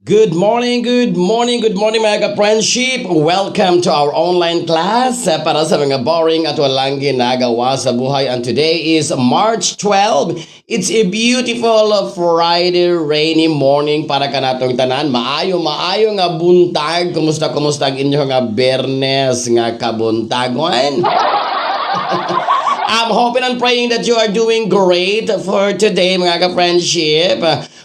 Good morning, good morning, good morning, mga ka-friendship. Welcome to our online class para sa mga boring at walang ginagawa sa buhay. And today is March 12. It's a beautiful Friday rainy morning para kanatong tanan. Maayo, maayo nga buntag. Kumusta, kumusta ang inyong nga Bernes nga kabuntagon? I'm hoping and praying that you are doing great for today, mga ka-friendship.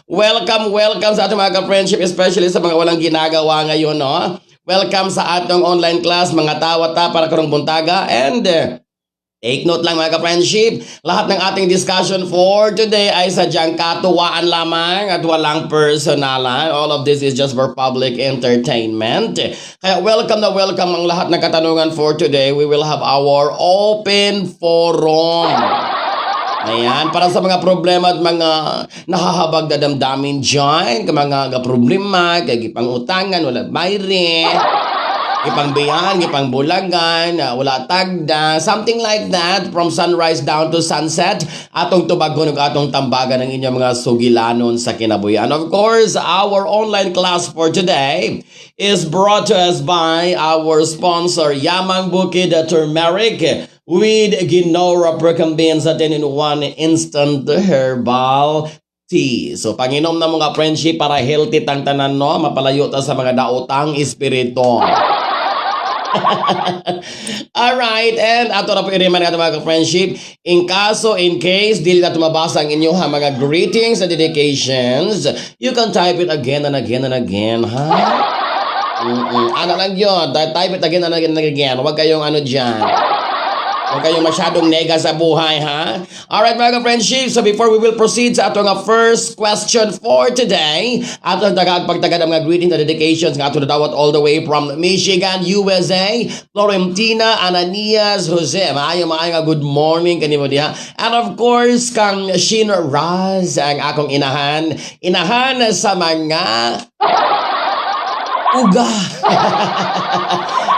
Welcome, welcome sa atong mga ka-friendship, especially sa mga walang ginagawa ngayon, no? Welcome sa atong online class, mga tawa ta para karong buntaga. And take note lang, mga ka-friendship, lahat ng ating discussion for today ay sadyang katuwaan lamang at walang personalan. All of this is just for public entertainment. Kaya welcome na welcome ang lahat ng katanungan for today. We will have our open forum. Ayan, para sa mga problema at mga nahahabag na damdamin dyan, mga ga problema, kay gipang utangan, wala bayre, gipangbiyan, gipangbulagan, wala tagda, something like that, from sunrise down to sunset, atong tubagon ug atong tambagan ng inyong mga sugilanon sa kinabuhian. Of course, our online class for today is brought to us by our sponsor, Yamang Bukid Turmeric with Ginora Procumbens sa 10-in-1 Instant Herbal Tea. So, panginom na, mga friendship, para healthy tang tanan, no? Mapalayo ta sa mga daotang espiritu. Alright, and ato na po i-remind natin, mga friendship, in kaso, in case, dili na mabasa ang inyong mga greetings and dedications, you can type it again and again and again, ha? Ano lang yun, type it again and again and again. Huwag kayong ano dyan. Huwag kayong masyadong nega sa buhay, ha? Alright, mga ka-friendship. So before we will proceed sa atong nga first question for today, atong tagaag pagtagad ang mga greetings and dedications nga ato nadawat all the way from Michigan, USA, Florentina Ananias Jose. Maayo maayo nga good morning kanimo diha. And of course, kang Shin Raz, ang akong inahan. Inahan sa mga uga.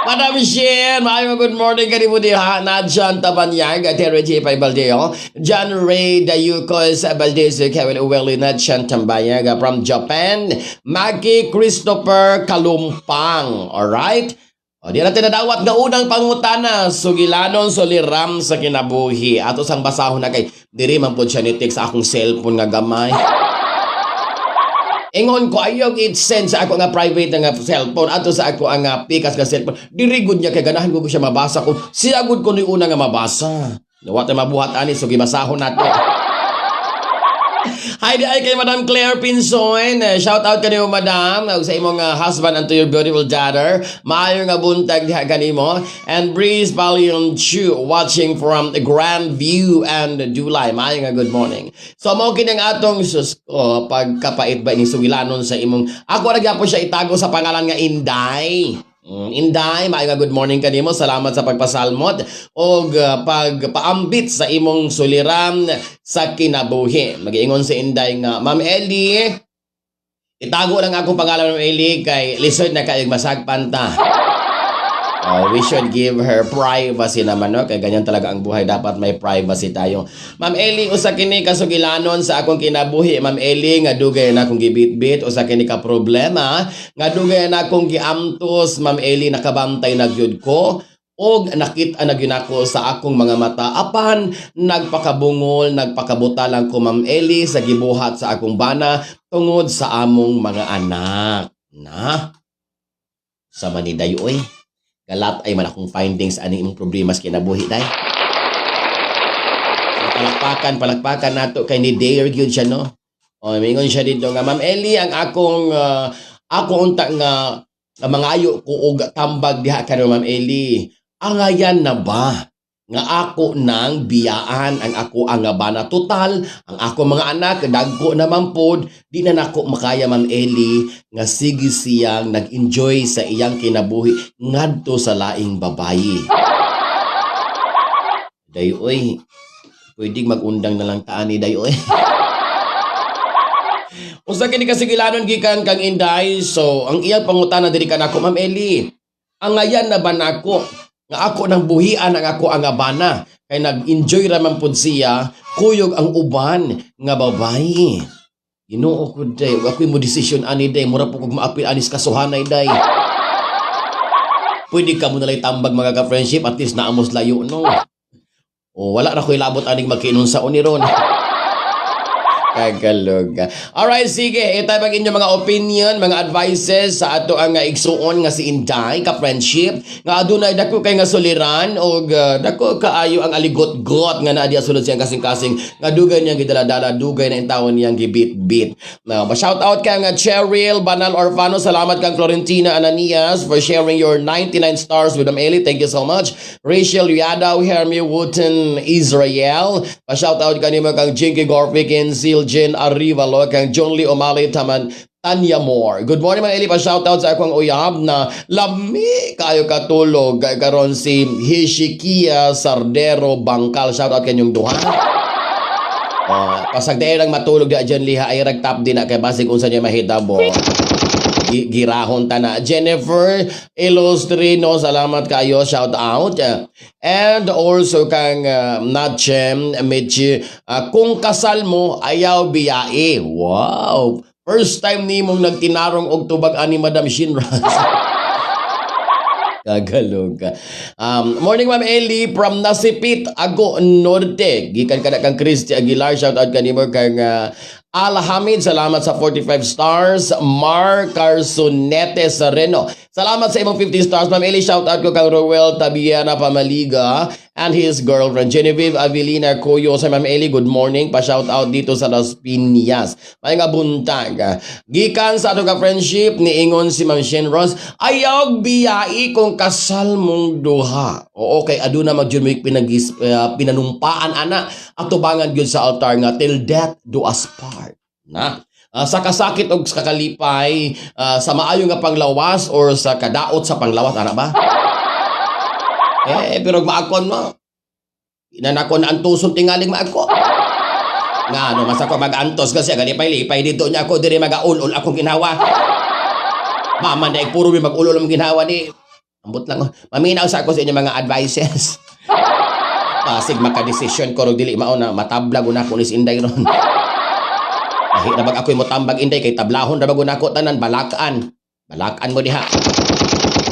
Madam Shin, maayong good morning kanimo diha. Nadjan Tabanyag, Terry J. Baldeo, John Ray Dayucos Valdez, Kevin Uweli, Nadjan Tambayag from Japan, Maggie Christopher Kalumpang. Alright? O, di natin nadawat nga unang pangutana, sugilanon suliram sa kinabuhi. Ato sang basahon na kay diri man pod siya ni text sa akong cellphone nga gamay. Ingon ko ayaw i-send sa ako nga private nga cellphone ato sa ako ang pikas nga cellphone. Diri gud niya kay ganahan ko siya mabasa ko. Siya gud ko ni una nga mabasa. Wa tay mabuhat ani, so gibasahon nato. Hi di ay kay Madam Claire Pinson. Shout out kanimo, Madam, ug sa imong husband and to your beautiful daughter. Maayo nga buntag diha kanimo. And Breeze Palion Chu watching from Grand View and Dulay. Maayo nga good morning. So mao kini ang atong, sus ko, pagkapait ba ni sugilanon sa imong, ako ra gyapon siya itago sa pangalan nga Inday. Inday, maayo nga good morning kanimo. Salamat sa pagpasalmot og pagpaambit sa imong suliran sa kinabuhi. Magiingon si Inday nga, "Ma'am Ellie, itago lang akong pangalan, Ma'am Ellie, kay lisod na kayog masagpan ta." Oh, we should give her privacy naman, no? Kaya ganyan talaga ang buhay. Dapat may privacy tayo. Ma'am Ellie, usa kini kasugilanon sa akong kinabuhi. Ma'am Ellie, nga dugay na akong gibitbit. Usa kini ka problema nga dugay na akong giamtos. Ma'am Ellie, nakabantay na gyud ko og nakita na gyud nako sa akong mga mata, apan nagpakabungol, nagpakabutal ko, Ma'am Ellie, sa gibuhat sa akong bana tungod sa among mga anak na sa maniday oy. Galat ay man akong findings ani imong problema sa kinabuhi, day. So, palakpakan, palakpakan nato kay ni dare gyud siya, no? O, mingon siya dito nga, "Ma'am Ellie, ang akong ako unta nga mangayo ko og tambag diha kano, Ma'am Ellie. Angayan na ba nga ako nang biyaan ang ako ang nga bana? Total, ang ako mga anak dagko naman pod, di na nako makaya, Ma'am Ellie, nga sige siyang nag-enjoy sa iyang kinabuhi ngadto sa laing babayi." Day oy, pwedeng mag-undang na lang taan ni day oy. Usa kini kasugilanon gikan kang Inday. So, ang iyang pangutana diri kanako, "Ma'am Eli, angayan na ba nako nga ako nang buhian ang ako ang bana kay nag-enjoy ra man pud siya kuyog ang uban nga babayi?" Ginoo ko day, ug ako'y mo desisyon ani day, mura po kog maapil anis kasuhanay day. Pwede ka mo nalay tambag, mga ka-friendship, at least naamos layo, no? O, wala na ko'y labot aning magkinunsa ni ron. Kagalog. Alright, sige. Ito ang inyong mga opinion, mga advices sa ato ang igsuon nga si Inday, ka-friendship. Nga adunay dako kay nga suliran o dako kaayo ang aligot-got nga naa diya sulod siyang kasing-kasing nga dugay niyang gidala-dala, dugay na intawon niyang gibit-bit. Now, shout out kang Cheryl Banal Orfano. Salamat kang Florentina Ananias for sharing your 99 stars with Ma'am Eli. Thank you so much. Rachel Yadaw, Hermie Wooten, Israel. Pa-shout out kanimo kang Jinky Gorfikin, Siljen Arivalo, kang John Lee O'Malley Taman, Tanya Moore. Good morning, Ma'am Eli. Pa-shout out sa akong uyab na lami kayo katulog. Kay karon si Hishikia Sardero Bangkal. Shout out kanyong duha. Oh, pasagdayon lang matulog di dyan liha ay ragtap din na kay basig unsa niya mahitabo. Girahon ta na. Jennifer Ilustrino, salamat kayo, shout out. And also kang Natchem Mitchi, kung kasal mo, ayaw biyae. Wow! First time nimong nagtinarong og tubag ani, Madam Shinras. Kagalog ka. Morning, Ma'am Eli from Nasipit, Ago Norte. Gikan ka na kang Christy Aguilar. Shout out kanimo kang Al Hamid. Salamat sa 45 stars. Mar Carsonete Sereno. Salamat sa imong 50 stars. Ma'am Eli, shout out ko kang Roel Tabiana Pamaliga and his girlfriend Genevieve Avelina Coyo. Sa Ma'am Eli, good morning. Pa-shout out dito sa Las Piñas. May nga buntag. Gikan sa ato ka friendship, niingon si Ma'am Shen Rose, ayaw biyai kung kasal mong duha. Oo, kay aduna magyud may pinanumpaan ana atubangan gyud sa altar nga till death do us part. Na. Sa kasakit og sa kalipay, sa maayo nga panglawas or sa kadaot sa panglawas, ana ba? Eh, pero maakon mo. Inanako na antuson tingaling maako. Nga ano, mas ako mag-antos kasi galipay-lipay dito niya ako diri magaulol akong ginawa. Mama na puro mi mag-ulol ang ginawa ni. Ambot lang. Maminaw sa ako sa inyong mga advices. Pasig makadesisyon ko dili mao na matablag una ko ni Inday ron. Lahi na bag ako'y motambag, Inday, kay tablahon ra bag nako tanan balakan. Balakan mo diha.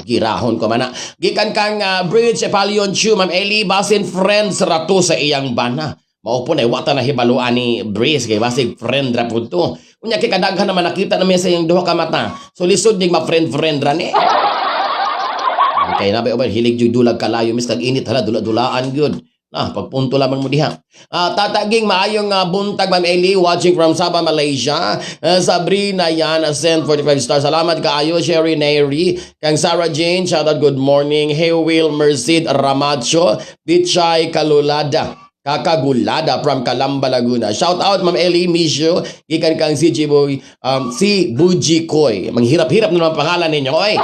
Girahon ko mana. Gikan kang Bridge Epalion Chu, Ma'am Eli, basin friends rato sa iyang bana. Mao po na wata na hibaluan ni Breeze kay basig friend ra pud to. Unya kay kadaghan naman nakita na sa iyang duha ka mata. So lisod ning ma friend friend ra ni. Kay na ba hilig jud dulag kalayo mis kag init, hala, dula-dulaan gyud. Ah, pagpunto lamang mo diha. Tataging maayong buntag, Ma'am Eli, watching from Sabah, Malaysia. Sabrina yan, send 45 stars. Salamat kaayo, Sherry Neri. Kang Sarah Jane, shout out, good morning. Hey Will Merced Ramacho, Bichay Kalulada. Kakagulada from Calamba, Laguna. Shout out, Ma'am Eli Misho, gikan kang si Boy, si Buji Koy. Manghirap-hirap na naman pangalan ninyo, oy.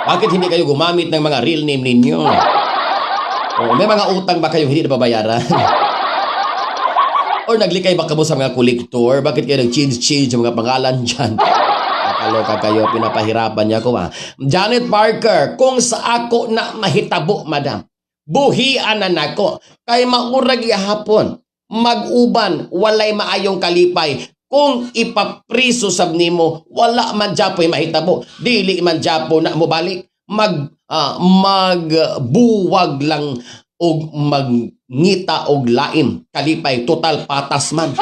Bakit hindi kayo gumamit ng mga real name ninyo? Oh, may mga utang ba kayong hindi nababayaran? Or naglikay ba kamo sa mga kolektor? Bakit kayo nag-change-change ang mga pangalan dyan? Nakaloka kayo, pinapahirapan niya ko ah. Janet Parker, kung sa ako na mahitabo, madam, buhian na nako, kay maurag gihapon, mag-uban, walay maayong kalipay. Kung ipapriso sab nimo, wala man japoy mahitabo. Dili man japo na mobalik. Magbuwag lang og magngita og lain kalipay, total patas man.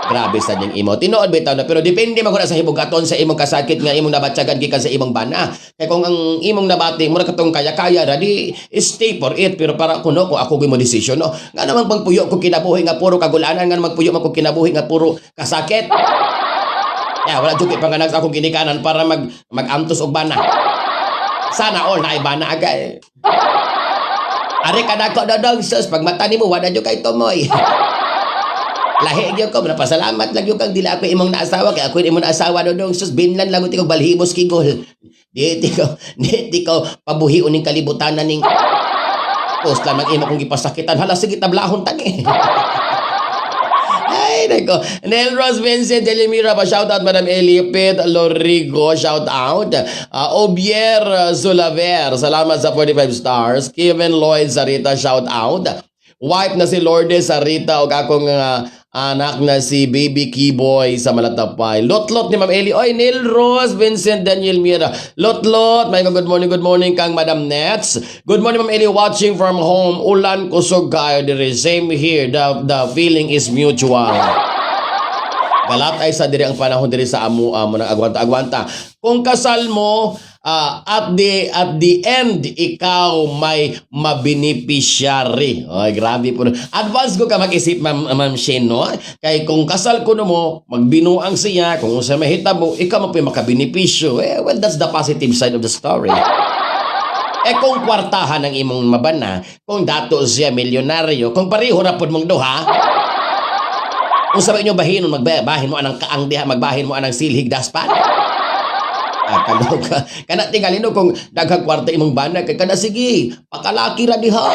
Grabe sa ding imo. Tinuod bitaw na, pero depende man gud sa hibugaton sa imong kasakit nga imong nabatyagan gikan sa imong bana. Kay kung ang imong nabati mura katong kaya-kaya ra, di stay for it, pero para kuno kung ako mo decision, no. Nga naman pagpuyo ko kinabuhi nga puro kagulanan, nga naman magpuyo man ko kinabuhi nga puro kasakit. Ya, wala jud panganak sa akong ginikanan para mag-antos og bana. Sana all na bana agay. Ari ka nako, dodong, sus, pag mata nimo wala jud kay tumoy. Lahi gyud ko, napasalamat lang gyud kang dili ako imong naasawa kay ako imong naasawa, dodong, sus, binlan lang ko balhibos kigol. Di ko pabuhion ning kalibutanan ning post lamang imo kong gipasakitan. Hala, sige, tablahon tani. Ay, nako. Nel Rose Vincent Delimira pa, shout out Madam Elipet Lorigo, shout out. Obier Sulaver, salamat sa 45 stars. Kevin Lloyd Sarita, shout out. Wife na si Lourdes Sarita og akong Anak na si Baby Keyboy sa Malatapay. Lot-lot ni Ma'am Eli. Oy, Neil Rose, Vincent Daniel Mira. Lot-lot. May good morning kang Madam Nets. Good morning, Ma'am Eli, watching from home. Ulan kusog kayo diri. Same here. The feeling is mutual. Galat ay sa diri ang panahon diri sa amo amo ng agwanta agwanta. Kung kasal mo, at the end ikaw may mabeneficiary. Ay, grabe po. Advance ko ka mag-isip, Ma'am Shane, no? Kay kung kasal ko no mo, magbinuang siya, kung unsa mahitabo, ikaw mo pa makabenepisyo. Eh, well, that's the positive side of the story. Eh kung kwartahan ang imong mabana, kung dato siya milyonaryo, kung pareho ra pod mong duha, unsa ba inyo bahinon, magbahin mo anang kaang diha, magbahin mo anang silhig daspan? Ah, kaloka. Kana tingali no, kung daghang kwarta imong bana kay kana sige, pakalaki ra diha.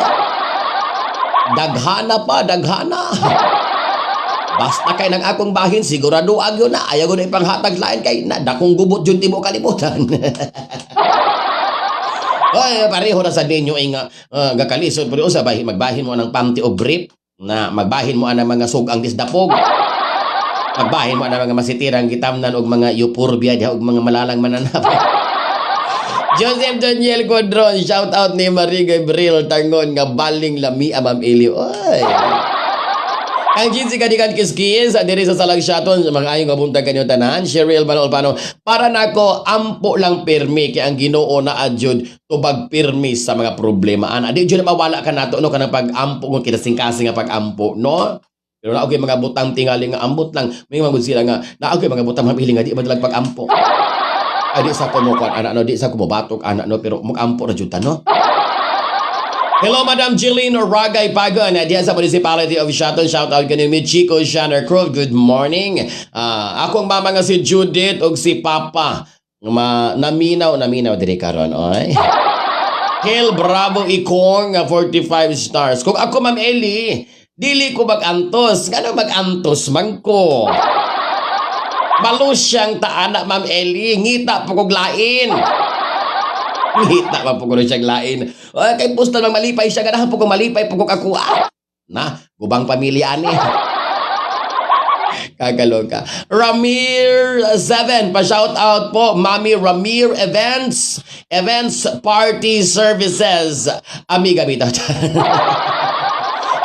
Daghana pa, daghana. Basta kay nang akong bahin, sigurado agyo na. Ayaw ko na ipanghatag lain kay na dakong gubot yun timo kalibutan. Oy, pareho na sa ninyo ay nga gakalisod pero usa bahin magbahin mo ng panty o brief na magbahin mo ang mga sugang disdapog. Magbahin mo ang mga masitirang gitamnan og mga euphorbia diha og mga malalang mananap. Joseph Daniel Codron, shout out ni Marie Gabriel Tangon nga baling lami Ma'am Eli. Oy. Ang Jinsi Kadikan Kiskis, diri sa Salang Shaton, mga ayong kabuntag kanyo tanan, Cheryl Manolpano, para nako ampo lang pirmi kay ang Ginoo na adyod tubag pirmi sa mga problema. Ana, di jud mawala ka nato no kanang pag-ampo kung kinasingkasing nga pag-ampo, no? Pero naa okay mga butang tingali nga ambot lang, may mga sila nga naa okay mga butang mapili nga di madalag pag-ampo. Ay, di sa ko mo kuan ana no, di sa ko mobatok ana no, pero mag-ampo ra jud ta no. Hello, Madam Jeline Ragay Pagon. Diyan sa Municipality of Siaton. Shout out kanyo Chico Shanner Cruz. Good morning. Ah, akong mama nga si Judith ug si Papa. Ma naminaw naminaw diri karon oy. Hail Bravo Ikong 45 stars. Kung ako, Ma'am Eli, dili ko mag-antos. Ngano mag-antos man ko? Malusyang taana, Ma'am Eli. Ngita po kog lain. Ngita man po ko siyang lain. Ay, kay pusta mang malipay siya. Ganahan po kong malipay po kong ako. Ah. Na, gubang pamilya ani. Kagaloka. Ramir 7, pa-shout out po, Mami Ramir Events, Events Party Services. Amiga bitaw.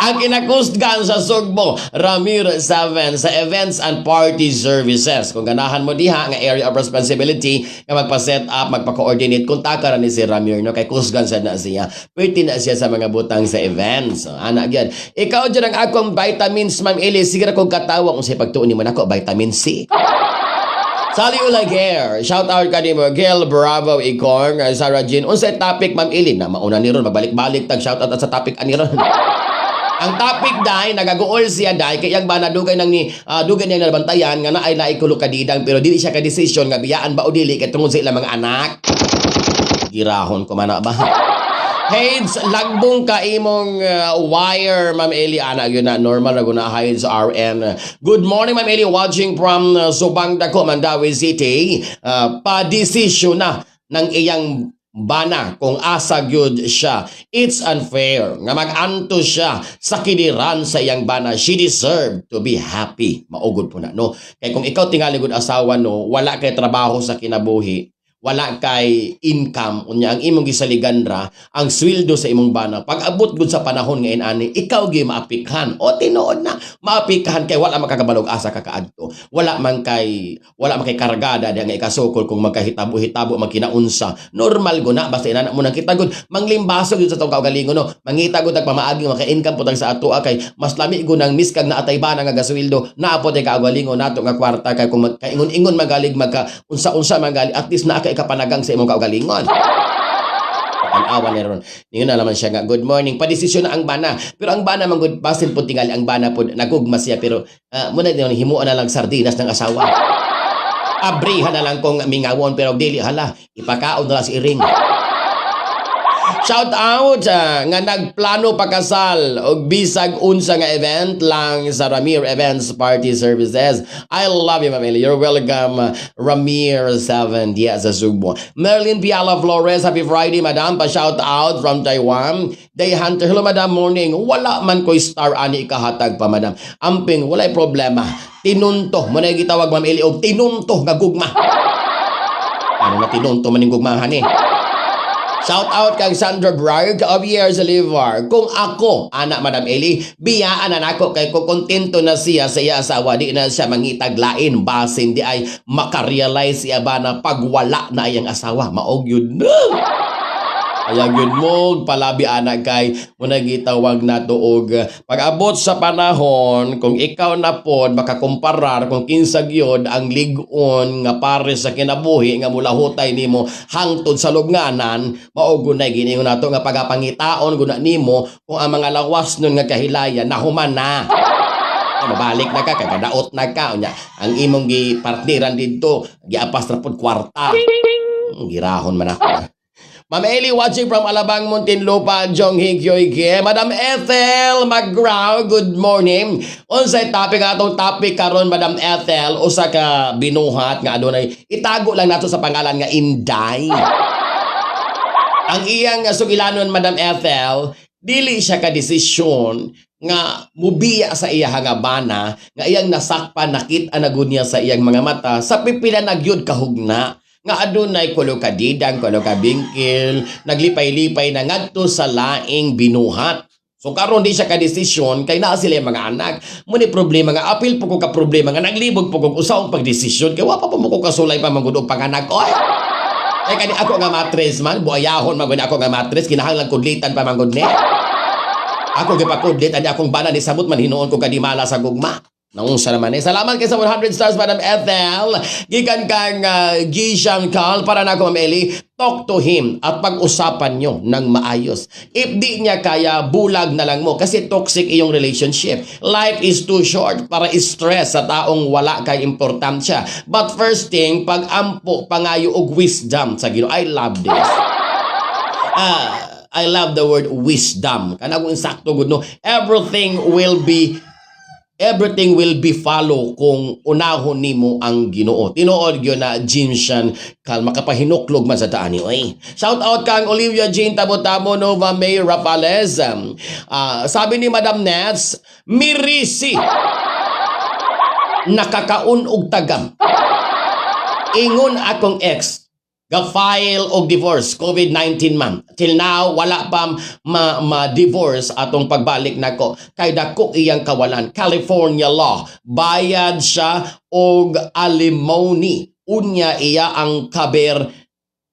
Ang kinakusgan sa Sugbo, Ramir 7 sa Events and Party Services. Kung ganahan mo diha nga area of responsibility nga magpa-set up, magpa-coordinate, kontaka ra ni si Ramir no kay kusgan sad na siya. Pwede na siya sa mga butang sa events. So, ana gyud. Ikaw dyan ang akong vitamins, Ma'am Eli. Sige ra kong katawa kung sa pagtuon ni mo nako vitamin C. Sally Ulaguer, shout out ka nimo, Gil Bravo Ikong, Sarah Jean. Unsay topic, Ma'am Eli? Na mauna ni ron, magbalik-balik tag shout out at sa topic ani ron. Ang topic dai nagaguol siya dai kay yang bana dugay nang ni dugay niyang nabantayan nga naay naay kulo kadidang pero dili siya ka decision nga biyaan ba o dili kay tungod sa ilang mga anak. Girahon ko man na ba? Hades, lagbong ka imong wire, Ma'am Eli. Ana, yun na, normal na guna, Hades RN. Good morning, Ma'am Eli. Watching from Subang Dako, Mandaue City. Pa-desisyon na ng iyang bana kung asa gyud siya. It's unfair nga mag-anto siya sa kiniran sa iyang bana. She deserve to be happy. Maugod po na, no? Kay kung ikaw tingali gud asawa, no, wala kay trabaho sa kinabuhi, wala kay income, unya ang imong gisaligan ra ang sweldo sa imong bana, pag abot gud sa panahon ngayon ani ikaw gyud maapikhan o tinuod na maapikhan kay wala makakabalog asa ka kaadto, wala man kay kargada diha nga ikasukol kung magkahitabo-hitabo magkinaunsa. Normal gud na basta inana mo nang kita gud manglimbasog gud sa tong kaugalingon no, mangita gud tag pamaagi maka income pud sa atoa kay mas lami gud nang miskag na atay bana nga gasweldo naa pod ay kaugalingon nato nga kwarta kay kung magkaingon-ingon magalig magka unsa-unsa magali, at least naa kay ikapanagang sa imong kaugalingon. Tan-awa ni ron. Ningon na naman siya nga, "Good morning." Padesisyon na ang bana. Pero ang bana man gud, basin pud tingali ang bana pud nagugma siya pero muna din himuan na lang sardinas ng asawa. Abrihan na lang kung mingawon pero dili hala, ipakaon na lang si Iring. Shout out nga nagplano pakasal og bisag unsa nga event lang sa Ramir Events Party Services. I love you, Ma'am Eli. You're welcome, Ramir 7 diya sa Sugbo. Merlin Piala Flores, happy Friday, madam. Pa shout out from Taiwan. Day Hunter, hello, madam, morning. Wala man ko'y star ani ikahatag pa, madam. Amping, walay problema. Tinunto, mao na gitawag, Ma'am Eli, og tinunto nga gugma. Ano na tinunto man yung gugmahan eh. Shout out kang Sandra Bragg of Years Livar. Kung ako, anak Madam Eli, biyaan na nako kay ko kontento na siya sa iya asawa, di na siya mangitaglain basin di ay makarealize siya ba na pagwala na iyang asawa, maog yun na. Ayaw yun mo, palabi anak kay muna gitawag nato og pag-abot sa panahon kung ikaw na pod makakumparar kung kinsa gyud ang lig-on nga pare sa kinabuhi nga mulahutay nimo hangtod sa lubnganan, mao gunay giningon nato nga pagapangitaon guna nimo kung ang mga lawas nun nga kahilayan nahuman na. Ay, mabalik na ka, kagadaot na ka. Unya, ang imong gipartneran didto, giapas ra pod kwarta. Girahon man ako. Ma'am Eli watching from Alabang, Muntinlupa, Jong Hikyoy. Madam Ethel McGraw, good morning. Unsay topic atong topic karon, Madam Ethel? Usa ka binuhat nga adunay itago lang nato sa pangalan nga Inday. Ang iyang sugilanon, Madam Ethel, dili siya ka desisyon nga mubiya sa iya nga bana nga iyang nasakpan, nakita na gud niya sa iyang mga mata sa pipila na gyud kahugna nga adunay kulo ka didang, kulo ka bingkil, naglipay-lipay na ngadto sa laing binuhat. So karon di siya ka desisyon kay naa sila yung mga anak. Muni problema nga apil po ko ka problema nga naglibog po kog usaong pagdesisyon kay wa pa po mo ko kasulay pa man gud og panganak oy. Kay kani ako nga matres man, buayahon man gud ako nga matres, kinahanglan kudlitan pa man gud ni. Ako gipakudlit ani akong bana ni samot man hinuon ko kadimala sa gugma. Naunsa naman eh. Salamat kay sa 100 stars, Madam Ethel. Gikan kang Gisham Kal, para na ako, Ma'am Eli, talk to him at pag-usapan nyo ng maayos. If di niya kaya, bulag na lang mo kasi toxic iyong relationship. Life is too short para stress sa taong wala kay importansya. But first thing, pag-ampo, pangayo og wisdom sa Ginoo. I love this. Ah, I love the word wisdom. Kana kung insakto gud no. Everything will be follow kung unahon nimo ang Ginoo. Tinuod gyud na Jinshan kal makapahinuklog man sa daan ni oy. Shout out kang Olivia Jean Tabotabo, Nova May Rafales. Sabi ni Madam Nets, mirisi nakakaon og tagam. Ingon akong ex, ga-file og divorce COVID-19 man. Till now wala pa ma, ma-divorce atong pagbalik nako kay dako iyang kawalan. California law. Bayad siya og alimony. Unya iya ang kaber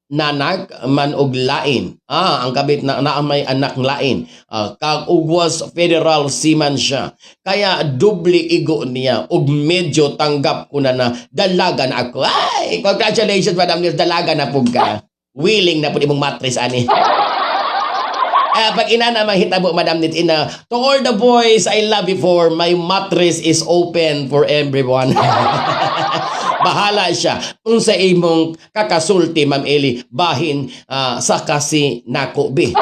nanak man og lain. Ah, ang kabit na naa may anak lain. Ah, kag ugwas federal seaman siya. Kaya doble igo niya ug medyo tanggap ko na na dalaga na ako. Ay, congratulations, Madam Nils, dalaga na pug ka. Willing na pud imong matris ani. Ah, pag ina na mahitabo, Madam Nit ina, to all the boys I love before, my mattress is open for everyone. Bahala siya. Kung sa imong kakasulti, Ma'am Eli, bahin sa kasi nako be.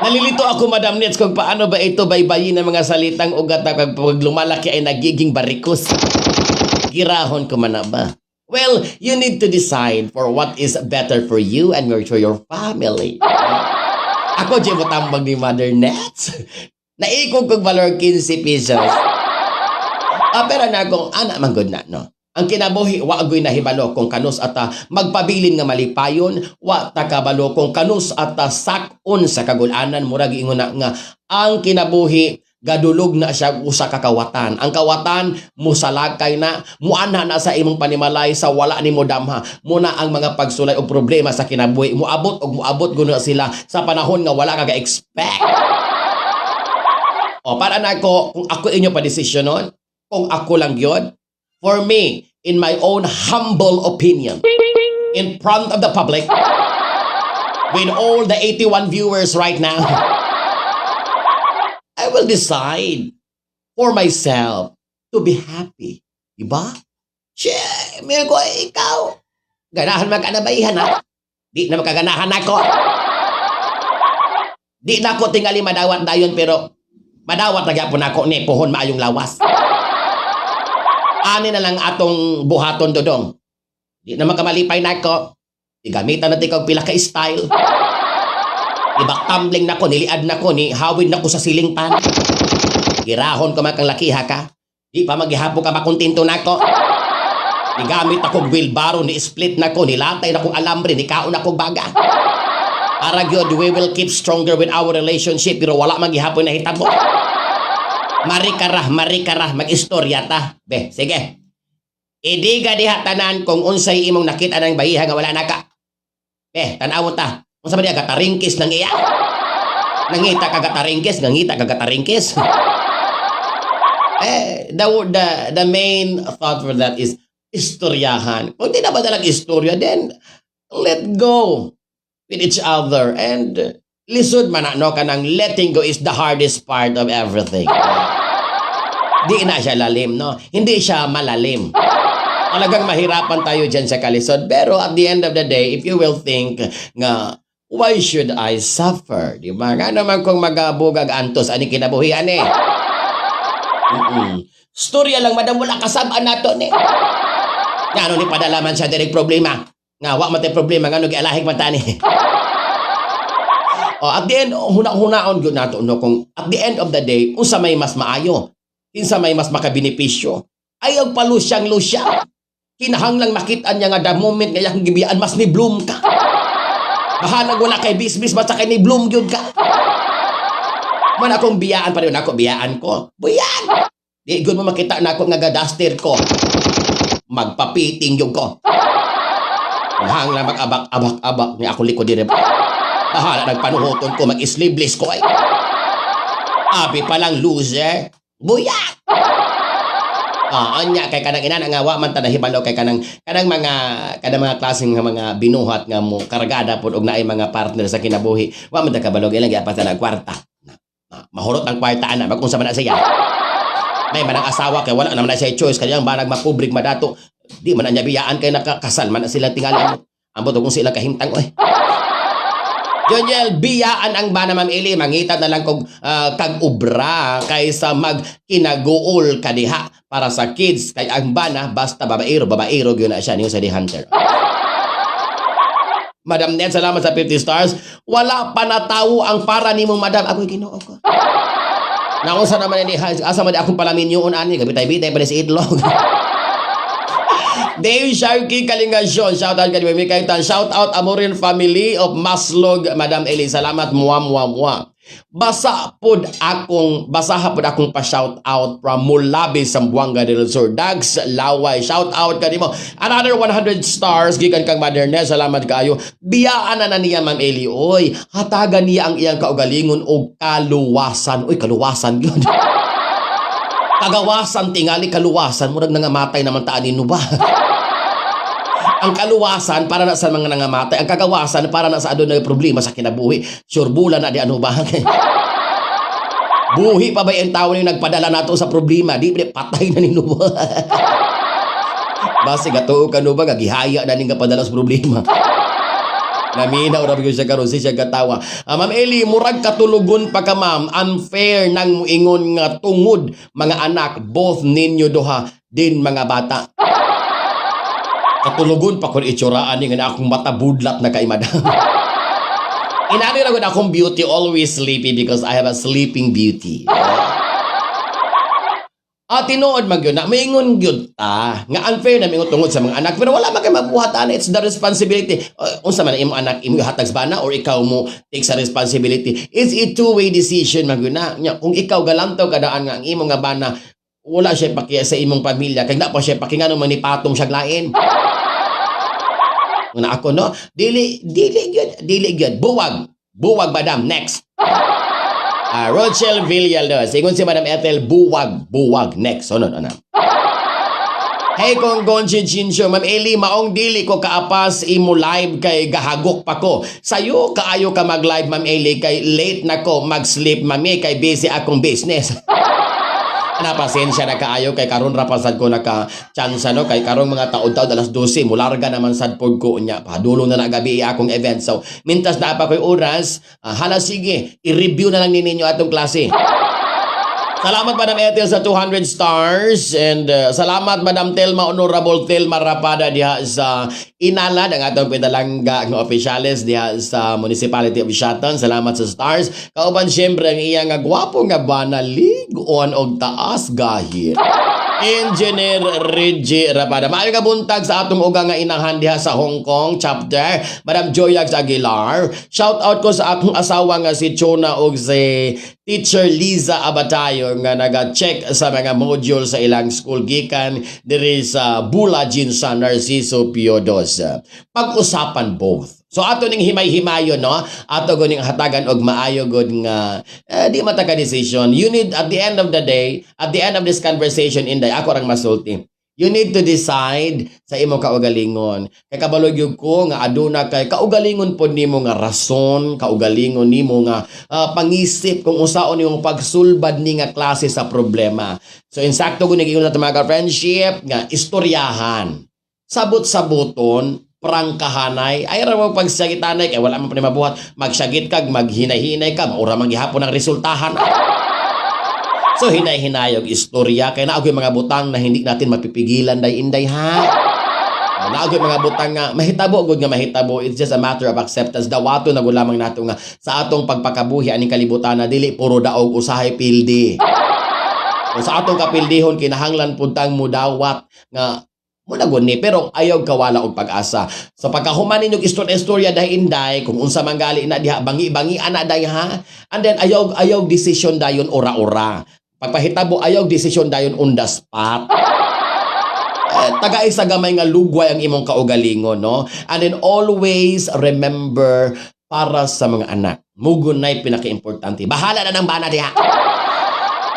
Nalilito ako, Madam Nits, kung paano ba ito baybayin ng mga salitang ugat na pag lumalaki ay nagiging barikus. Girahon ko man na ba? Well, you need to decide for what is better for you and for your family. Ako, di mo tambag ni Mother Nets. Naikog kog valor 15 pesos. Ah, pero na akong anak man gud na, no? Ang kinabuhi, wa agoy nahibalo kung kanus ata magpabilin nga malipayon, wa ta kabalo kung kanus ata sak-on sa kagulanan, murag ingon na nga ang kinabuhi gadulog na siya usa ka kawatan. Ang kawatan musalakay na, muanha na sa imong panimalay sa wala nimo damha. Muna ang mga pagsulay o problema sa kinabuhi muabot og muabot guno sila sa panahon nga wala ka ga-expect. O para na ako, kung ako inyo pa desisyonon, kung ako lang yun, for me, in my own humble opinion, in front of the public, with all the 81 viewers right now, I will decide for myself to be happy. Diba? Shit, may ko ikaw. Ganahan magkanabayihan ha? Di na makaganahan ako. Di na ko tingali madawat dayon, pero madawat na gyapon ako ni pohon maayong lawas. Ani na lang atong buhaton, Dodong. Di na makamalipay nako. Igamitan natin kag pila ka style. Ibak tumbling nako, niliad nako, ni hawid nako sa ceiling fan. Girahon ko man kang lakiha ka. Di pa magihapon ka makontento nako. Nigamit ako wheelbarrow, ni split nako, nilatay nako alambre, ni kaon ako baga. Para gyud we will keep stronger with our relationship, pero wala man gihapon na hitabo. Marikara, marikara, mag-istorya ta. Be, sige. Idiga diha tanan kung unsay imong nakita ng bayiha nga wala naka. Be, tan-awon ta. Unsa ba diha gataringkis nang iya? Nangita ka gataringkis, nangita ka gataringkis. Eh, the main thought for that is istoryahan. Kung di na ba dalag istorya, then let go with each other and lisod man na, no, kanang letting go is the hardest part of everything. Di na siya lalim, no? Hindi siya malalim. Talagang mahirapan tayo dyan sa kalisod. Pero at the end of the day, if you will think nga, why should I suffer? Di ba? Nga naman kung magabugag antos, ani kinabuhian eh. Storya lang, madam, wala kasabaan nato ni. Nga ano ni padala man siya direct problema. Nga wa man tay problema, nga ano gialahig man tani. Oh, at the end, huna-hunaon gyud nato, no, kung at the end of the day, unsa may mas maayo, kinsa may mas makabenepisyo. Ayaw pa lusyang lusya. Kinahanglang makita niya nga the moment nga iyang gibiyaan, mas ni bloom ka. Bahalag wala kay bisbis, basta kay ni bloom gyud ka. Man akong biyaan pa rin ako, biyaan ko. Buyan! Di gud mo makita na ako nga gadaster ko. Magpapiting yung ko. Hanglang mag-abak abak abak ni ako likod dire. Bahala nagpanuhoton ko, mag-sleeveless ko ay. Abi pa lang loser. Buyak! Ah, anya kay kanang ina nga wa man ta nahibalo kay kanang mga klaseng nga mga binuhat nga mo kargada pod og naay mga partner sa kinabuhi. Wa man ta kabalo ilang giapas na kwarta. Na, mahurot ang kwarta ana, mag-unsa man na siya. May manang asawa kay wala naman na siya choice kaya ang banag mapublik madato. Di man na niya biyaan kay nakakasal man na sila tingali. Ambot kung sila kahimtang oy. Joniel, biyaan ang bana, Ma'am Eli, mangita na lang kog kag ubra kaysa magkinaguol kadiha para sa kids, kay ang bana basta babaero, babaero gyud na siya niyo sa The Hunter. Madam Ned, salamat sa 50 stars. Wala pa natawo ang para nimo, madam. Ako'y Ginoo ko. Naunsa naman ni, asa man di akong palamin yun ani, gabitay-bitay pa ni si itlog. Dave Sharky Kalingasyon, shout out kay Mimi Kaitan, shout out Amorin family of Maslog, Madam Eli, salamat, muwa muwa muwa. Basaha pud akong pa shout out from Mulabi, Zamboanga del Sur. Dags Laway, shout out kanimo. Another 100 stars gikan kang Mother Ness, salamat kaayo. Biyaan na na niya, Ma'am Eli. Oy, hatagan niya ang iyang kaugalingon og kaluwasan. Uy, kaluwasan yun. Kagawasan tingali, kaluwasan murag nangamatay naman taan no ba? Ang kaluwasan para na sa mga nangamatay, ang kagawasan para na sa adunay problema sa kinabuhi. Sure bula na di ano ba? Buhi pa ba yung tao yung nagpadala nato sa problema? Di, di patay na nino ba? Basi gatuo ka no ba gihaya na ning padala sa problema. Naminaw ra gyud siya karon si siya katawa. Ah, Ma'am Eli, murag katulugon pa ka, ma'am. Unfair nang muingon nga tungod mga anak, both ninyo duha din mga bata. Katulugon pa kun itsuraan ni nga akong mata budlat na kay madam. Inani ra gud akong beauty, always sleepy because I have a sleeping beauty. Ah, tinuod man gyud na maingon gyud ta nga unfair na mingon tungod sa mga anak, pero wala man kay mabuhat ana, it's the responsibility. Unsa man ang imong anak, imo hatag sa bana or ikaw mo take sa responsibility? It's a two-way decision man gyud na. Nya, kung ikaw galantaw kadaan nga ang imong nga bana wala siya pakiya sa imong pamilya kay na pa siya paki, ngano man nipatong siya lain na ako, no? Dili, dili gyud, dili gyud, buwag, buwag, madam. Next. Ah, Rochelle Villalobos. Ingon si Madam Ethel, buwag, buwag. Next. Sunod, ano? Hey, kung Gonchi Chincho, Ma'am Eli, maong dili ko kaapas imo live kay gahagok pa ko. Sayo kaayo ka mag-live, Ma'am Eli, kay late na ko mag-sleep, mami, kay busy akong business. Na pasensya na kaayo kay karon ra pa sad ko naka chance, no, kay karong mga taod-taod alas 12 mularga naman sad pod ko unya, padulong na na gabi akong event. So mintas na pa ko'y oras, hala sige, i-review na lang ni ninyo atong klase. Salamat, Madam Ethel, sa 200 stars and salamat, Madam Telma, Honorable Telma Rapada diha sa Inalad, ang atong pinalangga nga opisyales diha sa Municipality of Siaton. Salamat sa stars. Kauban syempre ang iya nga gwapo nga bana, ligon og taas gahit, Engineer Reggie Rapada. Maayo nga buntag sa atong uga nga inahan diha sa Hong Kong chapter, Madam Joyax Aguilar. Shout out ko sa akong asawa nga si Chona og si Teacher Liza Abatayo nga naga-check sa mga module sa ilang school gikan diri sa Bula Jinsan Narciso Piodos. Pag-usapan both. So ato ning himay-himayon, no. Ato guning hatagan og maayo gud nga di mata ka decision. You need, at the end of the day, at the end of this conversation, inday, ako rang masulti. You need to decide sa imong kaugalingon. Kay kabalo gyud ko nga aduna kay kaugalingon pod nimo nga rason, kaugalingon nimo nga pangisip kung unsaon nimong pagsulbad ni nga klase sa problema. So insakto gud giingon sa mga friendship nga istoryahan. Sabot-sabuton, prangkahanay, ay ra mo pagsagitanay kay wala man pa ni mabuhat. Magsagit kag maghinay-hinay ka, maura man gihapon ang resultahan. So hinay-hinayog istorya kay naa mga butang na hindi natin mapipigilan day, inday, ha. Naa mga butang nga mahitabo gud nga mahitabo. It's just a matter of acceptance. Dawato na gud lamang nato nga sa atong pagpakabuhi aning kalibutan na dili puro daog, usahay pildi. Kung sa atong kapildihon kinahanglan pud tang mudawat nga muna gud ni, pero ayaw kawala og pag-asa. So pagkahuman ninyo istorya-istorya dahi, inday, kung unsa man gali na diha, bangi-bangi ana day, ha. And then ayaw ayaw decision dayon ora-ora. Pagpahitabo, ayaw decision dayon on the spot. Eh, tagay sa gamay nga lugway ang imong kaugalingon, no? And then always remember, para sa mga anak. Mugun na'y pinaka-importante. Bahala na ng bana diha.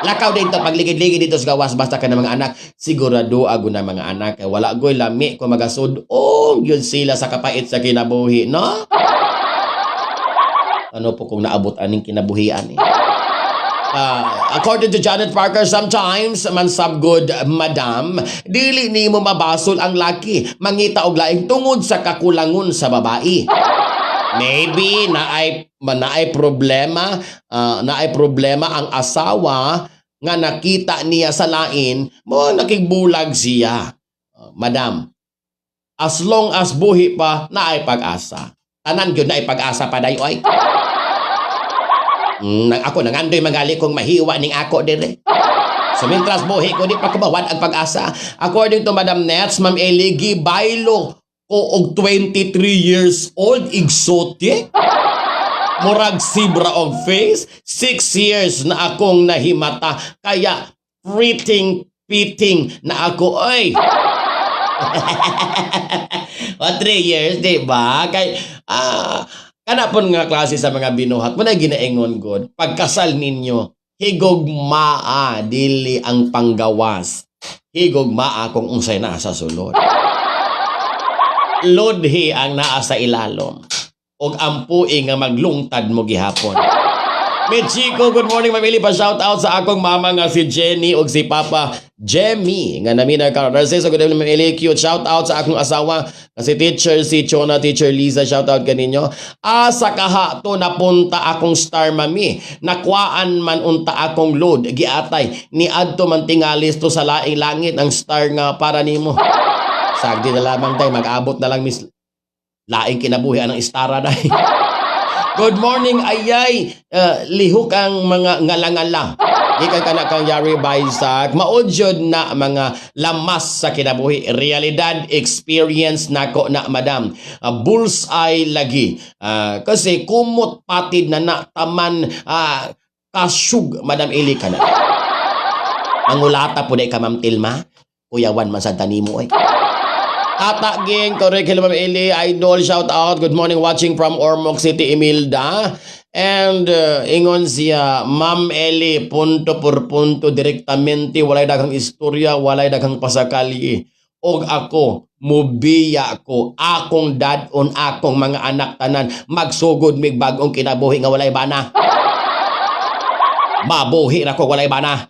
Lakaw dito, pagligid-ligid dito sa gawas, basta ka na mga anak, sigurado ago na mga anak. Kay wala goy lami kung magasud-ong yun sila sa kapait sa kinabuhi, no? Ano po kung naabot aning kinabuhian eh? According to Janet Parker, sometimes, man sab good, madam, dili nimo mabasol ang laki, mangita og laing tungod sa kakulangon sa babae. Maybe naay naay problema, naay problema ang asawa nga nakita niya sa lain, mo nakigbulag siya. Madam, as long as buhi pa, naay pag-asa. Tanan gyud naay pag-asa pa dayo ay. Ako nangandoy magali kong mahiwa ning ako dire. So mintras buhi ko, di pa kumawad ang pag-asa. According to Madam Nets, Ma'am Eli, gibaylo ko og 23 years old, exotic. Murag zebra og face. 6 years na akong nahimata. Kaya freating piting na ako ay. O 3 years, di ba? Kay, kana pon nga klase sa mga binuhat mo na ginaingon god. Pagkasal ninyo, higugmaa, dili ang panggawas. Higugmaa kung unsay naa sa sulod. Lodhi ang naa sa ilalom. Og ampui nga maglungtad mo gihapon. Michiko, good morning, mamili pa shout out sa akong mama nga si Jenny ug si Papa Jemmy nga namina karon. So good evening, Mamili. Cute shout out sa akong asawa nga si Teacher si Chona, Teacher Liza, shout out kaninyo. Asa kaha to napunta akong star, mami? Nakuhaan man unta akong load giatay ni adto man tingalis to sa laing langit ang star nga para nimo. Sagdi na lamang tay, mag-abot na lang mis laing kinabuhi anang istara day. Good morning, ayay. Lihok ang mga ngalangala. Gikan kana kang Yari Baisak, maudyod na mga lamas sa kinabuhi. Realidad, experience nako na, madam. Bullseye lagi. Kasi kumot patid na na taman kasyug, Madam Eli ka na. Mangulata po ka, Ma'am Tilma. Kuyawan man sa tanimo ay. Tata Ging, correct. Hello, Ma'am Eli. Idol, shout out. Good morning, watching from Ormoc City, Imelda. And ingon siya, Ma'am Eli, punto por punto, direktamente, walay daghang istorya, walay daghang pasakali. Og ako, mubiya ko, akong dad-on, akong mga anak tanan, magsugod mig bagong kinabuhi nga walay bana. Mabuhi ra ko walay bana.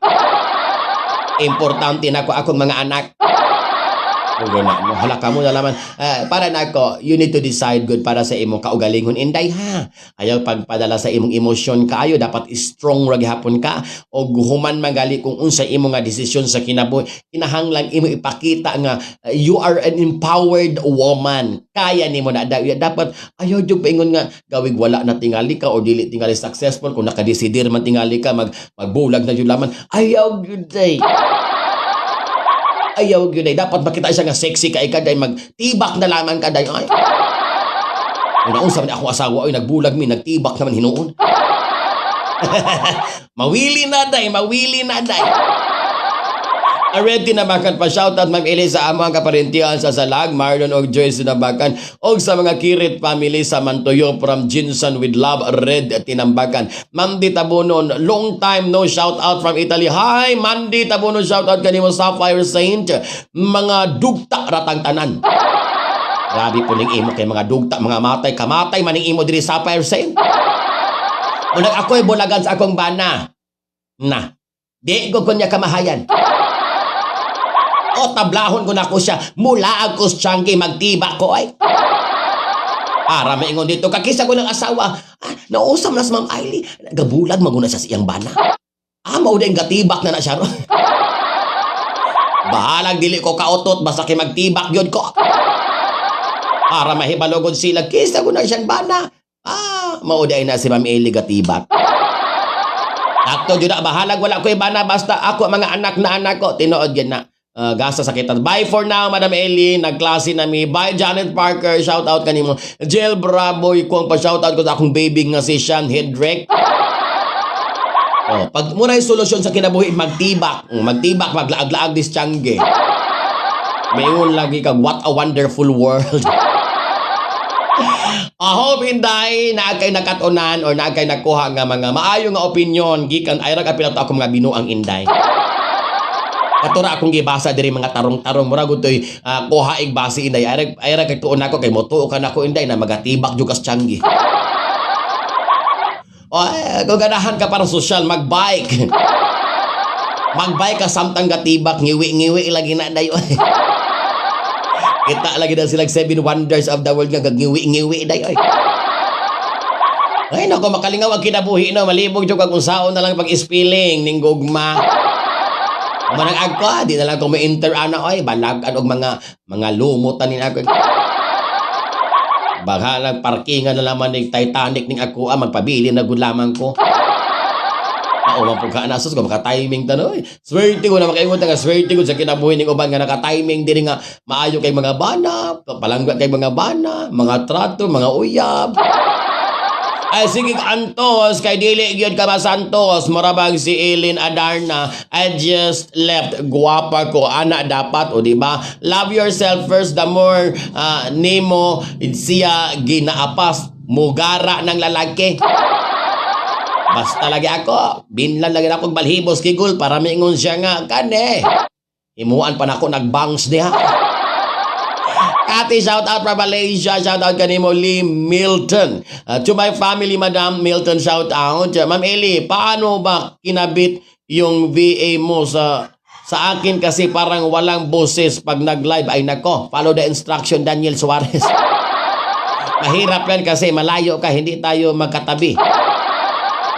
Importante na ko akong mga anak. Ug na mo hala ka mo na laman. Para nako, you need to decide good para sa imong kaugalingon, inday, ha. Ayaw pagpadala sa imong emosyon kaayo, dapat strong ra gihapon ka og human magali kung unsa imo nga desisyon sa kinabuhi, kinahanglan imo ipakita nga you are an empowered woman. Kaya nimo na. Dapat ayaw jud paingon nga gawig wala na tingali ka o dili tingali successful kung nakadesidir man tingali ka magbulag na jud laman. Ayaw gyud ay. Ayaw gyud ay. Dapat makita siya nga sexy kay ka day, magtibak na lamang ka day. Ay. Naunsa man akong asawa ay, nagbulag mi, nagtibak naman hinuon. Mawili na day, mawili na day. Ready na bakan pa shoutout, Ma'am Elisa, amo ang kaparentihan sa Salag, Marlon og Joyce Tinambacan, og sa mga Kirit family sa Mantoyo, from Jinson with Love, Red Tinambacan. Mandy Tabunon, long time no shout out from Italy. Hi Mandy Tabunon, shout out kanimo, Sapphire Saint. Mga dugta ratang tanan. Grabe po ning imo kay mga dugta, mga matay, kamatay maning imo diri, Sapphire Saint. Unang ako'y bulagan sa akong bana. Na. Di ko kunya kamahayan. O tablahon ko na ko siya. Mula ako sa tiyangge, magtiba ko ay. Para maingon dito, kakisa ko ng asawa. Ah, nausam na sa Ma'am Ailey. Gabulag maguna siya sa iyang bana. Ah, mao din gatibak na na siya ron. Bahalag dili ko kautot, basta kay magtibak yun ko. Para mahibalogod sila, kisa ko na siyang bana. Ah, mao day na si Ma'am Ailey gatibak. Akto jud na, bahalag wala ko bana, basta ako mga anak na anak ko tinuod gyud na. Gasa sa kita. Bye for now, Madam Ellie. Nagklase na mi. Bye, Janet Parker. Shout out kanimo. Jill Bravo, kung pa shout out ko sa akong baby nga si Sean Hedrick. Oh, pag muna yung solusyon sa kinabuhi, magtibak. Magtibak, maglaag-laag dis tiyangge. Mayon lagi kag what a wonderful world. I hope, inday, na kay nakatunan or na kay nakuha nga mga maayo nga opinion gikan ay ra kapila to ako mga binuang, inday. Katura akong gibasa diri mga tarong-tarong, mura gud toy kuha ig base, inday. Ay ra kay tuon nako kay motuo ka nako, inday, na magatibak jud kas tiyangge. O eh, kung ganahan ka para social, magbike. Magbike ka samtang gatibak, ngiwi-ngiwi lagi na dayo. Kita lagi na silang seven wonders of the world nga gagngiwi-ngiwi dayo. Ay nako, makalingaw ang kinabuhi, no, malibog jud kag unsaon na lang pag-ispiling ning gugma. Manang agko, di na lang ko ma-enter ana oy, balag-an og mga lumutan ni ako. Baka nagparkingan na lamang ning Titanic ning ako, ah, magpabili na gud lamang ko. Oo, man pud ka na sus ko maka-timing ta no. Swerte ko na makaingon ta nga swerte ko sa kinabuhi ning uban nga naka-timing diri nga maayo kay mga bana, palangga kay mga bana, mga trato, mga uyab. Ay sige Antos, kay dili gyud ka masantos, murabag si Eileen Adarna, "I just left, guwapa ko." Ana dapat, o di ba? Love yourself first. The more nimo siya ginaapas, mugara ng lalaki. Basta lagi ako, binlan lagi ako balhibos kigul para maingon siya nga kane. Himuan pa nako nagbangs diha. Kati, shout out from Malaysia. Shout out kanimo, Lee Milton. To my family, Madam Milton, shout out. Ma'am Eli, paano ba kinabit yung VA mo sa akin kasi parang walang boses pag nag-live? Ay nako, follow the instruction, Daniel Suarez. Mahirap yan kasi malayo ka, hindi tayo magkatabi.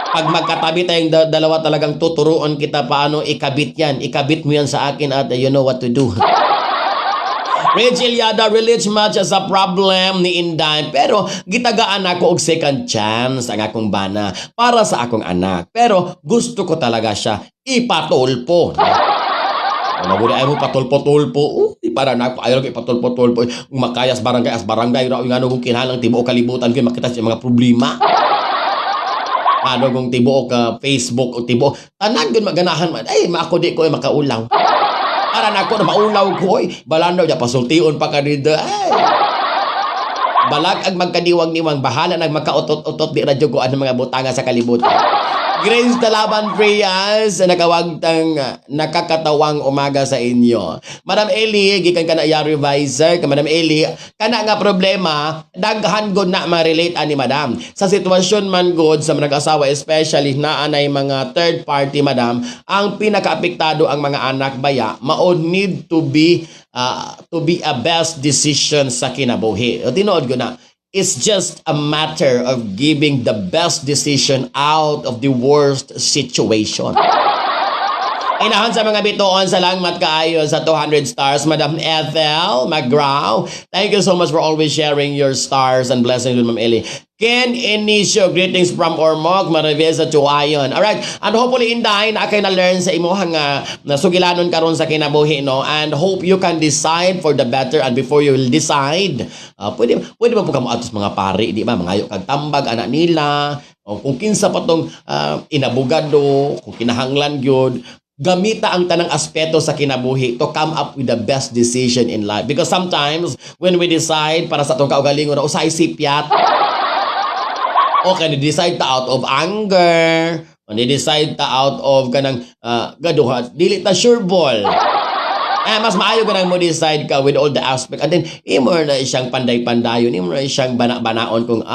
Pag magkatabi tayong dalawa, talagang tuturuan kita paano ikabit yan. Ikabit mo yan sa akin at you know what to do. Rachel Yada, relate much sa problem ni Inday. Pero gitagaan ako og second chance ang akong bana para sa akong anak. Pero gusto ko talaga siya ipatulpo. Ano gud ay mo patulpo-tulpo? Uy, para na ako ayaw ko ipatulpo-tulpo. Kung makayas barangay as barangay ra ngano kung kinahanglan tibuok kalibutan ko makita sa mga problema. Ano kung tibuok Facebook o tibuok tanan gud maganahan man ay maako di ko ay makaulaw. Para nako na maulaw ko oy. Balano ja pasultion pa ka dito. Ay. Balag ang magkadiwang-niwang, bahala nag magkautot-utot, di radyo ko ang mga butanga sa kalibutan. Grace Talaban Prias, nakawagtang nakakatawang umaga sa inyo. Madam Eli, gikan ka na iya revisor, ka Madam Eli, kana nga problema, daghan gud na ma-relate ani, Madam. Sa sitwasyon man gud sa mga asawa, especially na anay mga third party, Madam, ang pinakaapektado ang mga anak baya, mao need to be a best decision sa kinabuhi. O, tinuod ko na, it's just a matter of giving the best decision out of the worst situation. Inahan sa mga bituon, salamat kaayo sa 200 stars, Madam Ethel McGraw. Thank you so much for always sharing your stars and blessings with Ma'am Eli. Ken Inicio, greetings from Ormoc, Maraveza, Tuayon. Alright, and hopefully, Inday, na kay na-learn sa imuhang nasugilanon karon sa kinabuhi, no? And hope you can decide for the better, and before you will decide, pwede ba po kamo atos mga pari, di ba? Mangayo kag tambag anak nila, o kung kinsa pa tong inabogado, kung kinahanglan gyud, gamita ang tanang aspeto sa kinabuhi to come up with the best decision in life. Because sometimes, when we decide para sa atong kaugalingon, usay sipyat. O kay ni-decide ta out of anger, o ni-decide ta out of kanang gaduha, dili ta sure ball. Eh, mas maayo ka nang mo decide ka with all the aspect. And then, imo na siyang panday-pandayon, imo na siyang bana-banaon kung,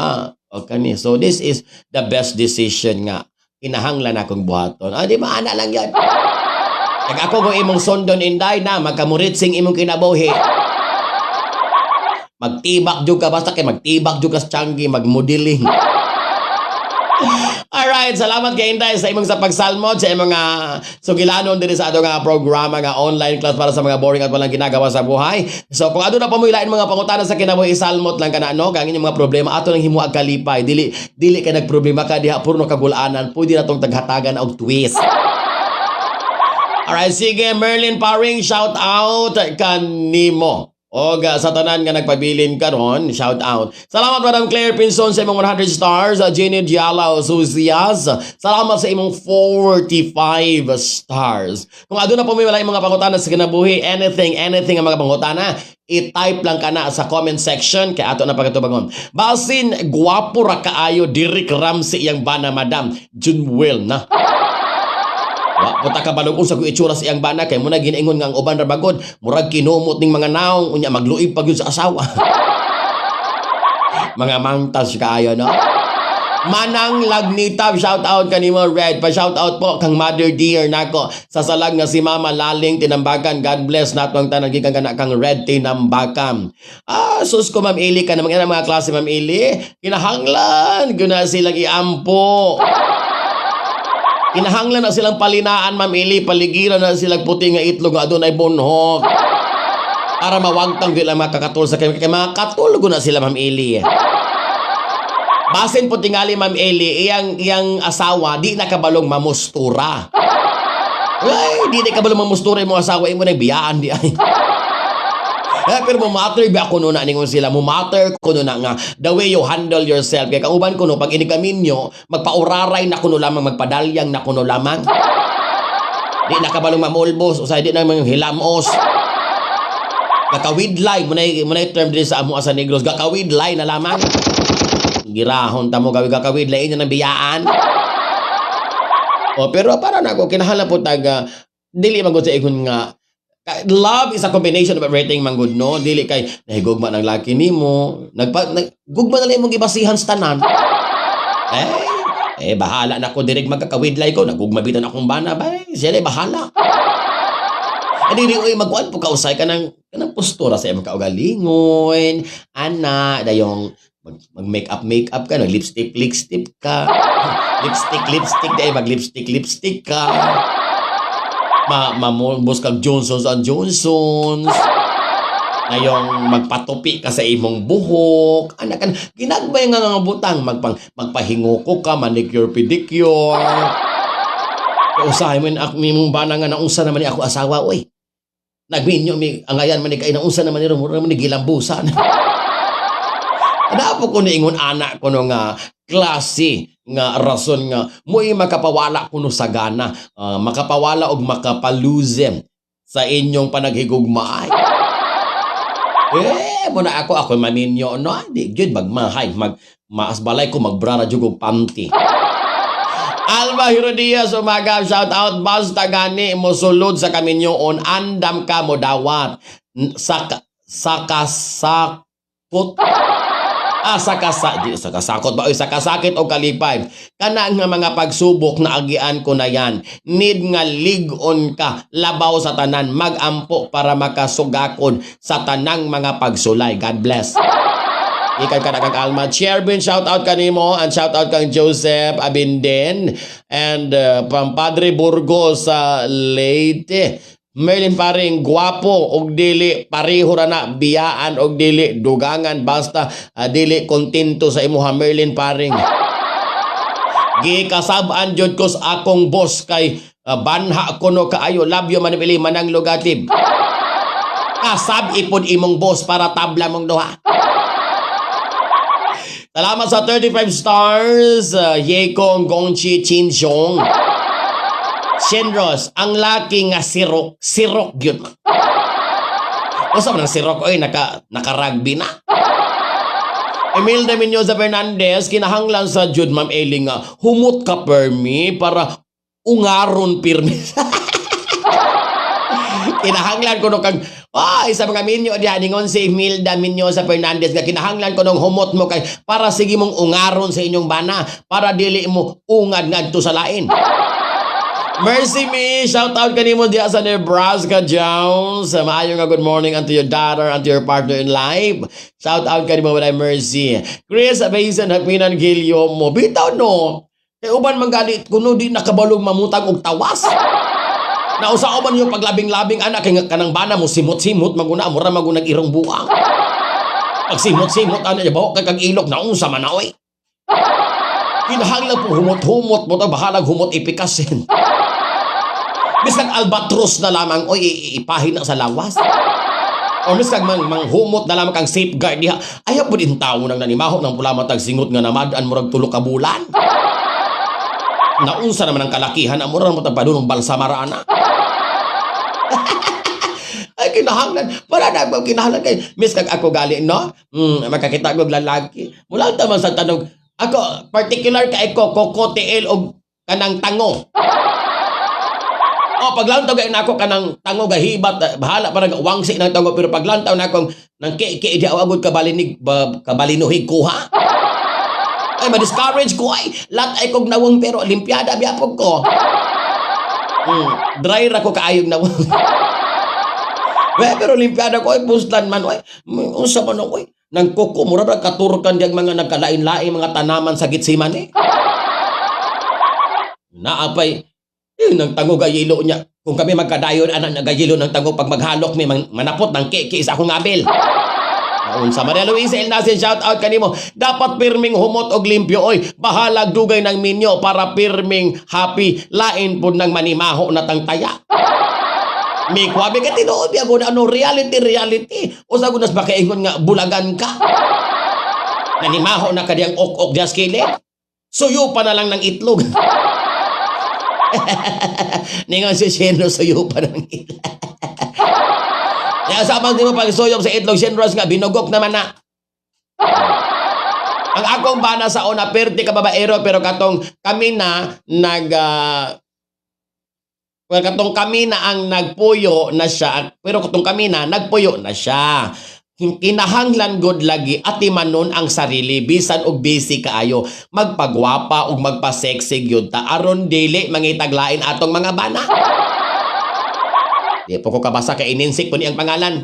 okay ni. So, this is the best decision nga kinahanglan akong buhaton. Ah, di ba, ana lang yan. Kag ako kung imong sundon, Inday, na magkamuritsing imong kinabuhi. Magtibak jud ka, basta kay magtibak jud ka sa tiyanggi, magmodeling. Alright, salamat kay Inday sa imong sa pagsalmod sa imong sugilanon diri sa ato nga programa nga online class para sa mga boring at walang ginagawa sa buhay. So kung aduna pa mo ilain mga pangutana sa kinabuhi, isalmot lang kana, no, kang inyong mga problema ato nang himuag kalipay. Dili dili ka nagproblema ka diha purno kagulanan, pwede na tong taghatagan og twist. Alright, sige, Merlin Paring, shout out kanimo. O sa tanan nga nagpabilin karon, shout out. Salamat, Madam Claire Pinson, sa imong 100 stars, Jenny Diala Susias. Salamat sa imong 45 stars. Kung aduna po may walay mga pangutana sa kinabuhi, anything, anything ang mga pangutana, i-type lang kana sa comment section kay ato na pagatubangon. Basin gwapo ra kaayo Derek Ramsey iyang bana, Madam. Junwell na. Wa po ta kabalog unsa ko itsura sa iyang bana kay muna ginaingon nga ang uban ra bagod murag kinumot ning mga naong, unya magluib pa gyud sa asawa. Mga mangtas kaayo, no? Manang Lagnita, shout out kanimo Red. Pa shout out po kang mother dear nako sa salag nga si Mama Laling Tinambakan. God bless nato ang tanan gikan kana kang Red Tinambakan. Ah, sus ko, Ma'am Eli, ka naman mga klase, Ma'am Eli. Kinahanglan guna silang iampo. Kinahanglan na silang palinaan, Ma'am Eli, paligiran na silang puti nga itlog nga adunay bunhok. Para mawagtang di lang makakatol sa kay mga katulog na sila, Ma'am Eli. Basin po tingali, Ma'am Eli, iyang iyang asawa di nakabalong mamustura. Ay, di na kabalong mamustura imong asawa imo na biyaan di ay. Eh, pero mo matter ba kuno na ningon sila, mo matter kuno na nga the way you handle yourself. Kay kauban kuno pag inikaminyo, magpauraray na kuno lamang, magpadalyang na kuno lamang. Di na kabalong mamulbos, usay di na mga hilamos. Gakawidlay, mo na term din sa amo sa Negros, gakawidlay na lamang. Girahon ta mo gawi gakawidlay inyo ng biyaan. O pero para na ako kinahanglan po taga dili man gud sa ingon nga love is a combination of everything man gud, no? Dili kay nahigugma ng laki nimo, nagpa nag, gugma na lang imong gibasihan sa tanan. Eh, bahala na ko direk magkakawidlay ko, nagugma bitan akong bana ba, siya na bahala. Eh, dili oy magkuan po kausay ka ng kanang postura sa imong kaugalingon, ana, dayong mag make up make up ka, nag lipstick lipstick ka. Lipstick lipstick dai mag lipstick lipstick ka. Ma mamulbos kag Johnson's and Johnson's. Ngayong magpatupi ka sa imong buhok. Anak kan ginagmay nga nga butang magpahinguko ka, manicure pedicure. Usahay mo ako mimong bana nga naunsa naman ni ako asawa oy. Nagminyo mi angayan man ni kay naunsa naman ni mura man ni gilambusan. Dapo ko niingon anak ko no nga klase nga rason nga mo'y makapawala kuno sa gana, makapawala og makapaluze sa inyong panaghigugmaay. Eh, mo na ako, ako maminyo, no? Di, gyud magmahay, mag, maasbalay ko, magbrara jud og panty. Alba Herodias umaga, shout out. Basta gani mosulod sa kaminyoon, andam ka mo dawat sa kasakot. Ah, sa kasa, di, sa kasakot ba? Oy, sa kasakit o kalipay. Kana nga mga pagsubok na agian ko na yan. Need nga lig-on ka, labaw sa tanan, magampo para makasugakon sa tanang mga pagsulay. God bless. Ikan ka na kang Alma. Chairman, shout out kanimo and shout out kang Joseph Abinden and Pampadre Burgos sa Leyte. Merlin Paring, guwapo og dili, pareho ra na, biyaan og dili, dugangan, basta dili kontento sa imuha, Merlin Paring. Gikasab-an jud ko sa akong boss kay banha kuno kaayo, love you man pili manang lugatib. Kasab ipod imong boss para tabla mong duha. Salamat sa 35 stars, Yekong Gongchi Chinchong. Shenros, ang laki nga sirok, sirok gyud. Usa man ang sirok oy, naka rugby na. Emilda Mendoza Fernandez, kinahanglan sa jud, Ma'am Eli, nga humot ka permi para ungaron pirmi. Kinahanglan ko no kang ay sa mga minyo diha, ningon si Imelda Mendoza Fernandez nga kinahanglan ko nung humot mo kay para sige mong ungaron sa inyong bana para dili mo ungad ngadto sa lain. Mercy me, shout out kanimo diha sa Nebraska, Jones. Maayo nga good morning unto your daughter, unto your partner in life. Shout out kanimo, Maday Mercy. Chris Basin Hagpinan Gilyo mo. Bitaw no. Kay uban man gani kuno di nakabalog mamutag og tawas. Nausa man yung paglabing-labing anak kay nga kanang bana mo simot-simot maguna, mura magunag irong buang. Pag simot-simot ana bawo kay kag ilok, naunsa man na oy. Kinahanglan po humot-humot mo to, bahalag humot ipikasin. Biskag albatros na lamang oy, ipahin na sa lawas. O miskag manghumot na lamang kang safeguard diha. Ayaw po din tao nang nanimaho ng pula matag singot nga namad-an murag 3 ka bulan. Naunsa naman ang kalakihan, amura mo tagpadunong balsamara ana. Ay, kinahanglan. Wala na ako kinahanglan kay miskag ako gali, no? Makakita ko og lalaki. Mula ta man sa tanog. Ako, particular kay ko, koko, tiil, og kanang tango. Oh, paglantaw kay nako kanang tango gahibat, bahala pa nag wangsi ng tango, pero paglantaw nako nang ki ki di agud kabalinig ba, kabalinuhig kuha. Ay, ma-discourage ko ay. Lat ay kog nawong pero limpiada biyapog ko. Dry ra ko kaayog nawong. We, pero limpiada ko ay buslan man oy. Unsa man oy? Nang kuko mura ra katurkan diyang mga nagkalain-lain mga tanaman sa Gitsimani. Naapay eh, nang tango gayelo niya. Kung kami magkadayon anak nagayelo ng tango pag maghalok may manapot ng kiki sa akong abil. Unsa Maria Luisa El Nasin, shout out kanimo. Dapat pirming humot og limpyo oy. Bahalag dugay ng minyo para pirming happy, lain pud ng manimaho na tangtaya. Mi kwabe ka tinuod biya na ano, reality reality. Usa gud nas makaingon nga bulagan ka. Nanimaho na kadiyang ok-ok dias kilid. Suyo pa na lang ng itlog. Ningon si Shenro, suyo pa ng itlog. Kaya sa di mo pagsuyop sa itlog, Shenros, nga binugok naman na. Ang akong bana sa una, perti ka babaero, pero katong kami na nag well, katong kami na ang nagpuyo na siya, pero katong kami na nagpuyo na siya. Kinahanglan god lagi atimanon ang sarili bisan og busy kaayo, magpagwapa ug magpa-sexy gyud ta aron dili mangitaglain atong mga bana. Di po ko kabasa kay ininsik po ni ang pangalan.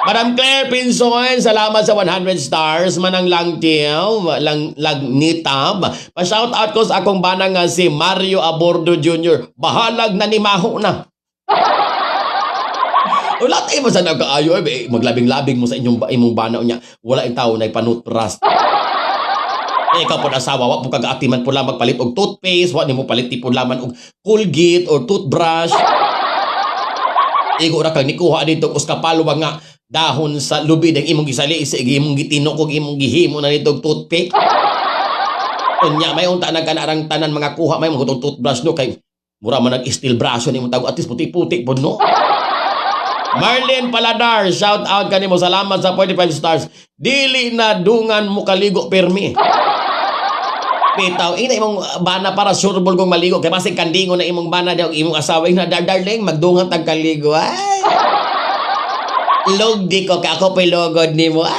Madam Claire Pinson, salamat sa 100 stars. Manang Langtil, lang, Langnitab. Pa-shout out ko sa akong bana nga si Mario Abordo Jr. Bahalag na ni Maho na. Wala tayo mo sa nagkaayo. Eh, maglabing-labing mo sa inyong imong bana niya. Wala yung tao na ipanutras. Eh, ikaw po asawa, wa po kagaatiman po lang magpalit og toothpaste, wa nimo palit po laman og Colgate or toothbrush. Igo ra kang nikuha dito uska palwa nga dahon sa lubid ang imong gisali sa imong gitinok og imong gihimo na nito og toothpick. Unya may unta nagkanarang tanan mga kuha may mga toothbrush no, kay mura man nag steel brush ni imong tago, at least puti-puti pod no. Marlene Paladar, shout out kanimo, salamat sa 45 stars. Dili na dungan mo kaligo permi. Bitaw, ina imong bana para sureball kong maligo. Kay basig kandingo na imong bana daw imong asawa na, "Darling, magdungan tag kaligo." Ay. Lugdi ko kay ako pa'y lugod nimo. Ah!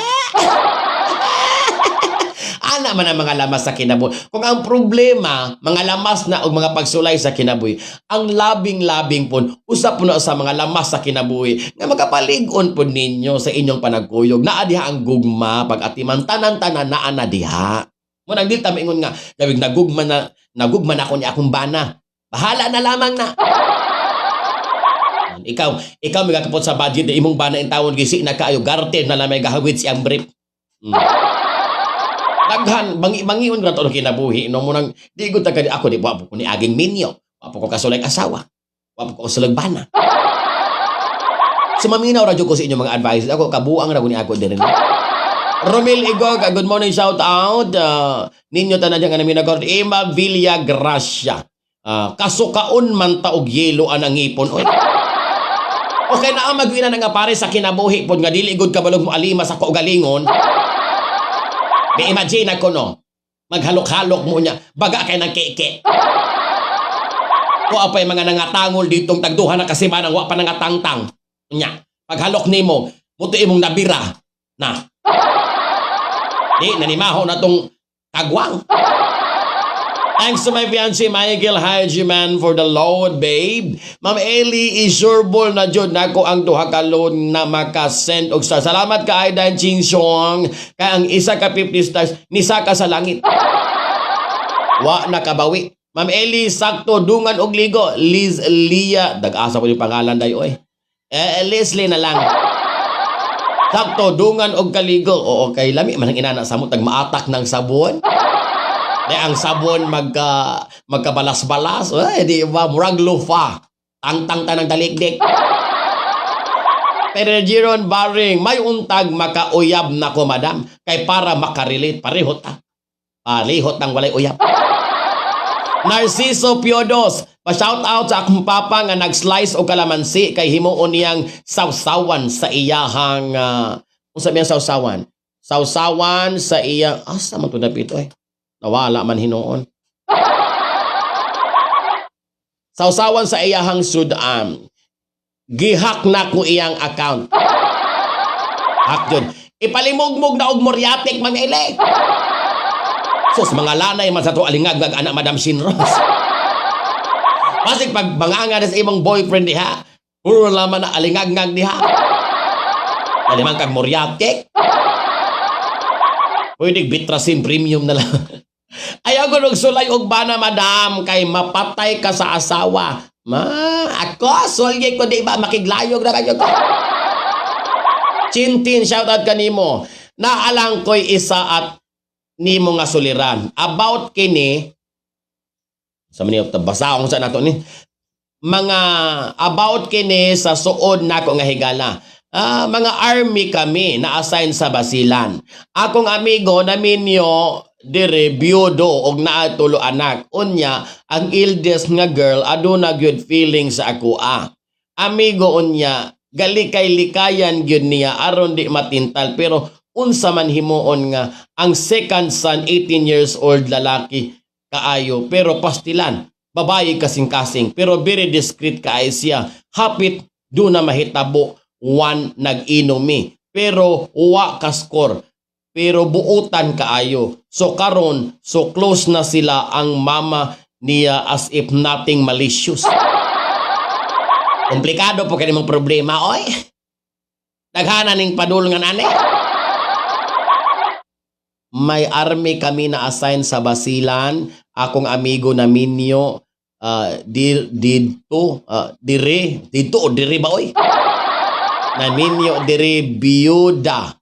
Ana man ang mga lamas sa kinabuhi. Kung ang problema, mga lamas na o mga pagsulay sa kinabuhi, ang labing-labing pun, usa po na sa mga lamas sa kinabuhi, nga makapalig-on po ninyo sa inyong panagkuyog. Naa diha ang gugma, pag-atiman, tanan-tanan, naa na diha. Mo nang dili ta maingon nga, gawig nagugma na, nagugma na ako ni akong bana. Bahala na lamang na. Ikaw magakapot sa budget na imong bana in tawon gisi na kaayo garter na lang may gahawid siyang brief. Daghan bangi bangion ra to ang kinabuhi, no? Mo nang di gud ta kani ako di wa po ko ni aging minyo. Wa po ko kasulay asawa. Wa po ko kasulay bana. So maminaw ra jud ko sa inyong mga advice. Ako kabuang ra ko ni ako diri. Romel Igog, good morning, shout out. Ninyo tanan nga namin nagord Emma Villa Gracia. Kasukaon man ta og yelo anang ngipon. Oy. Okay na ang magwina na nga pare sa kinabuhi pod nga dili gud kabalog mo alima sa kaugalingon. Di imagine ako, no. Maghalok-halok mo niya. Baga kay ng keke. Kuha pa yung mga nangatangol ditong tagduha na kasi manang wa pa nangatangtang. Nya. Paghalok nimo, muto imong nabira. Na. Di, nanimaho na tong kagwang. Thanks to my fiancé Michael Hajiman for the load, babe. Ma'am Eli, isurbol na jud nako ang duha ka load na makasend og star. Salamat ka Aidan Ching Song. Kay ang isa ka 50 stars nisaka sa langit. Wa nakabawi. Ma'am Eli, sakto dungan og ligo. Liz Lia, dag-asa ko yung pangalan dayo oy. Eh, Leslie na lang. Sakto dungan og kaligo. Oo, kay lami man ang inana sa mo tag maatak ng sabon. Di ang sabon magkabalas-balas. Ay, di ba? Murag lufa. Tangtang tanang dalikdik. Pero Jiron Baring, may untag makauyab na ko, madam. Kay para makarelate. Parehot ah. Parehot ang walay uyab. Narciso Piodos, pa-shout out sa akong papa nga nag-slice og kalamansi kay himuon niyang sawsawan sa iyahang unsa man sawsawan? Sawsawan sa iyang asa man to dapit oy. Nawala man hinuon. Sawsawan sa iyahang sudan. Gihak na ko iyang account. Hak yun. Ipalimugmug na og Moriatic mga ile. Sus, mga lanay man sa to alingag anak Madam Shinros. Pasig pag banganga na sa imong boyfriend diha, puro laman na alingagngag diha. Alimang kag Moriatic. Pwede Bitrasin Premium na lang. Ayaw ko sulay og bana, madam, kay mapatay ka sa asawa. Ma, ako, sulye ko di ba, makiglayog na kayo ko. Chintin, shout out kanimo. Naalang ko'y isa at nimo nga suliran. About kini, sa man basaon sa nato ni, mga about kini sa suod nako nga higala. Ah, mga army kami na assign sa Basilan. Akong amigo naminyo dire biyudo og naa tulo anak. Unya, ang eldest nga girl aduna gyud feeling sa akoa. Amigo unya, galikay-likayan gyud niya aron di matintal, pero unsa man himuon nga ang second son, 18 years old, lalaki kaayo pero pastilan babae kasing-kasing, pero very discreet kaayo siya. Hapit do na mahitabo one nag-inomi pero wa ka score pero buutan kaayo. So karon so close na sila ang mama niya as if nothing malicious. Komplikado po kani mong problema, oy. Daghana ning padulngan ani. May army kami na assign sa Basilan. Akong amigo na minyo di, dito dire dito o dire ba oy, naminyo dire biyuda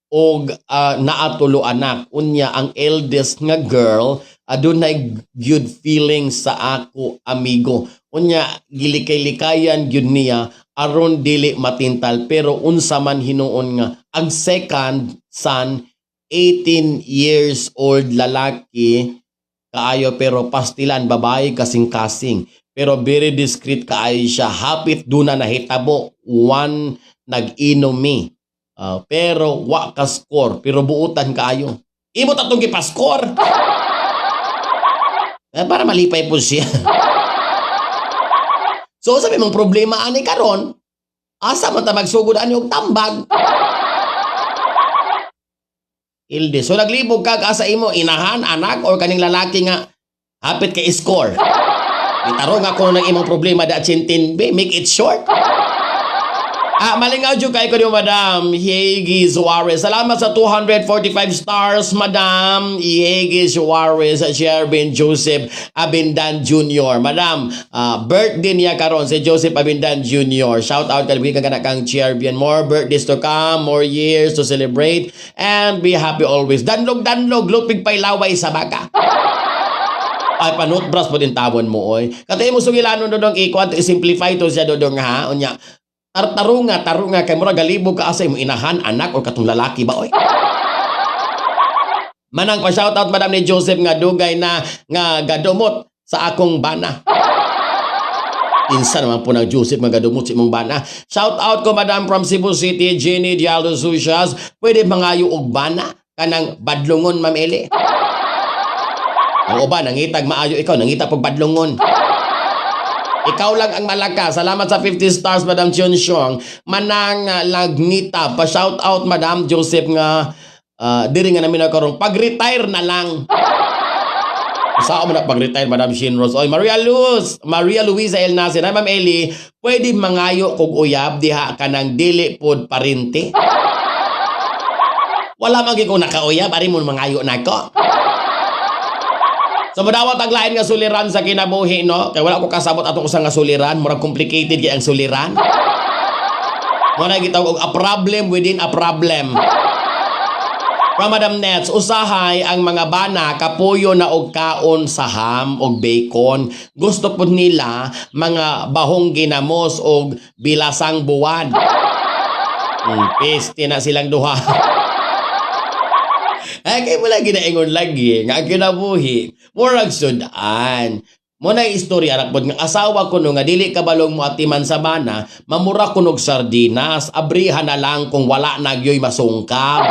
og naatulo anak. Unya ang eldest nga girl adunay good feeling sa ako amigo. Unya gilikay-likayan gyud niya aron dili matintal, pero unsa man hinuon nga ang second son, 18 years old, lalaki kaayo pero pastilan babae kasing-kasing, pero very discreet kaayo siya. Hapit duna nahitabo one nag-inomi pero wa ka score pero buutan kaayo. Imo tatong gipa-score. Eh, para malipay po siya. So sabi mong problema ani karon, asa man ta magsugod ani og tambag? Ilde. So naglibog kag asa imo inahan, anak or kaning lalaki nga hapit kay score. Itarong ako ng imong problema da chintin B, make it short. Ah, malingaw jud kay ko ni Madam Yegi Suarez. Salamat sa 245 stars, Madam Yegi Suarez, Shervin Joseph Abindan Jr. Madam, birthday niya karon si Joseph Abindan Jr. Shout out kay ka kana kang Shervin. More birthdays to come, more years to celebrate, and be happy always. Danlog danlog, lupig pay laway sa baka. Ay, panutbras po din tawon mo, oy. Katay mo sugilanon, Dodong, ikuan to simplify to siya, Dodong, ha. Unya, tarunga, tarunga, kay mura galibog ka asa imong inahan, anak, or katong lalaki ba, oy. Manang pa shoutout, Madam, ni Joseph nga dugay na nga gadumot sa akong bana. Insa naman po ng Joseph nga gadumot sa imong bana. Shout out ko, Madam, from Cebu City, Jenny Diallo Susias. Pwede mangayo og bana kanang badlongon, Ma'am Eli. Ang uban, nangitag maayo ikaw, nangita pag badlongon. Ikaw lang ang malaka. Salamat sa 50 stars, Madam Chun Siong. Manang Lagnita. Pa shout out, Madam Joseph, nga diri nga namin karon. Pag-retire na lang. Saan mo na pag-retire, Madam Shin Rose? Oy, Maria Luz, Maria Luisa El Nasir. Ay, Ma'am Eli, pwede mangayo kog uyab diha kanang dili pod parente? Wala man gyud kong nakauyab, ari mo mangayo nako. So madawat ang lain nga suliran sa kinabuhi, no? Kay wala ko kasabot atong usa nga suliran, murag complicated kay ang suliran. Mo na gitawag og a problem within a problem. From Madam Nets, usahay ang mga bana kapuyo na og kaon sa ham og bacon. Gusto po nila mga bahong ginamos og bilasang buwan. Peste na silang duha. Ay, kay wala ginaingon lagi nga ang kinabuhi, murag sudan. Mo na istorya ra pod nga asawa ko no nga dili kabalong mo atiman sa bana, mamura ko nog sardinas, abrihan na lang kung wala na gyoy masungkab.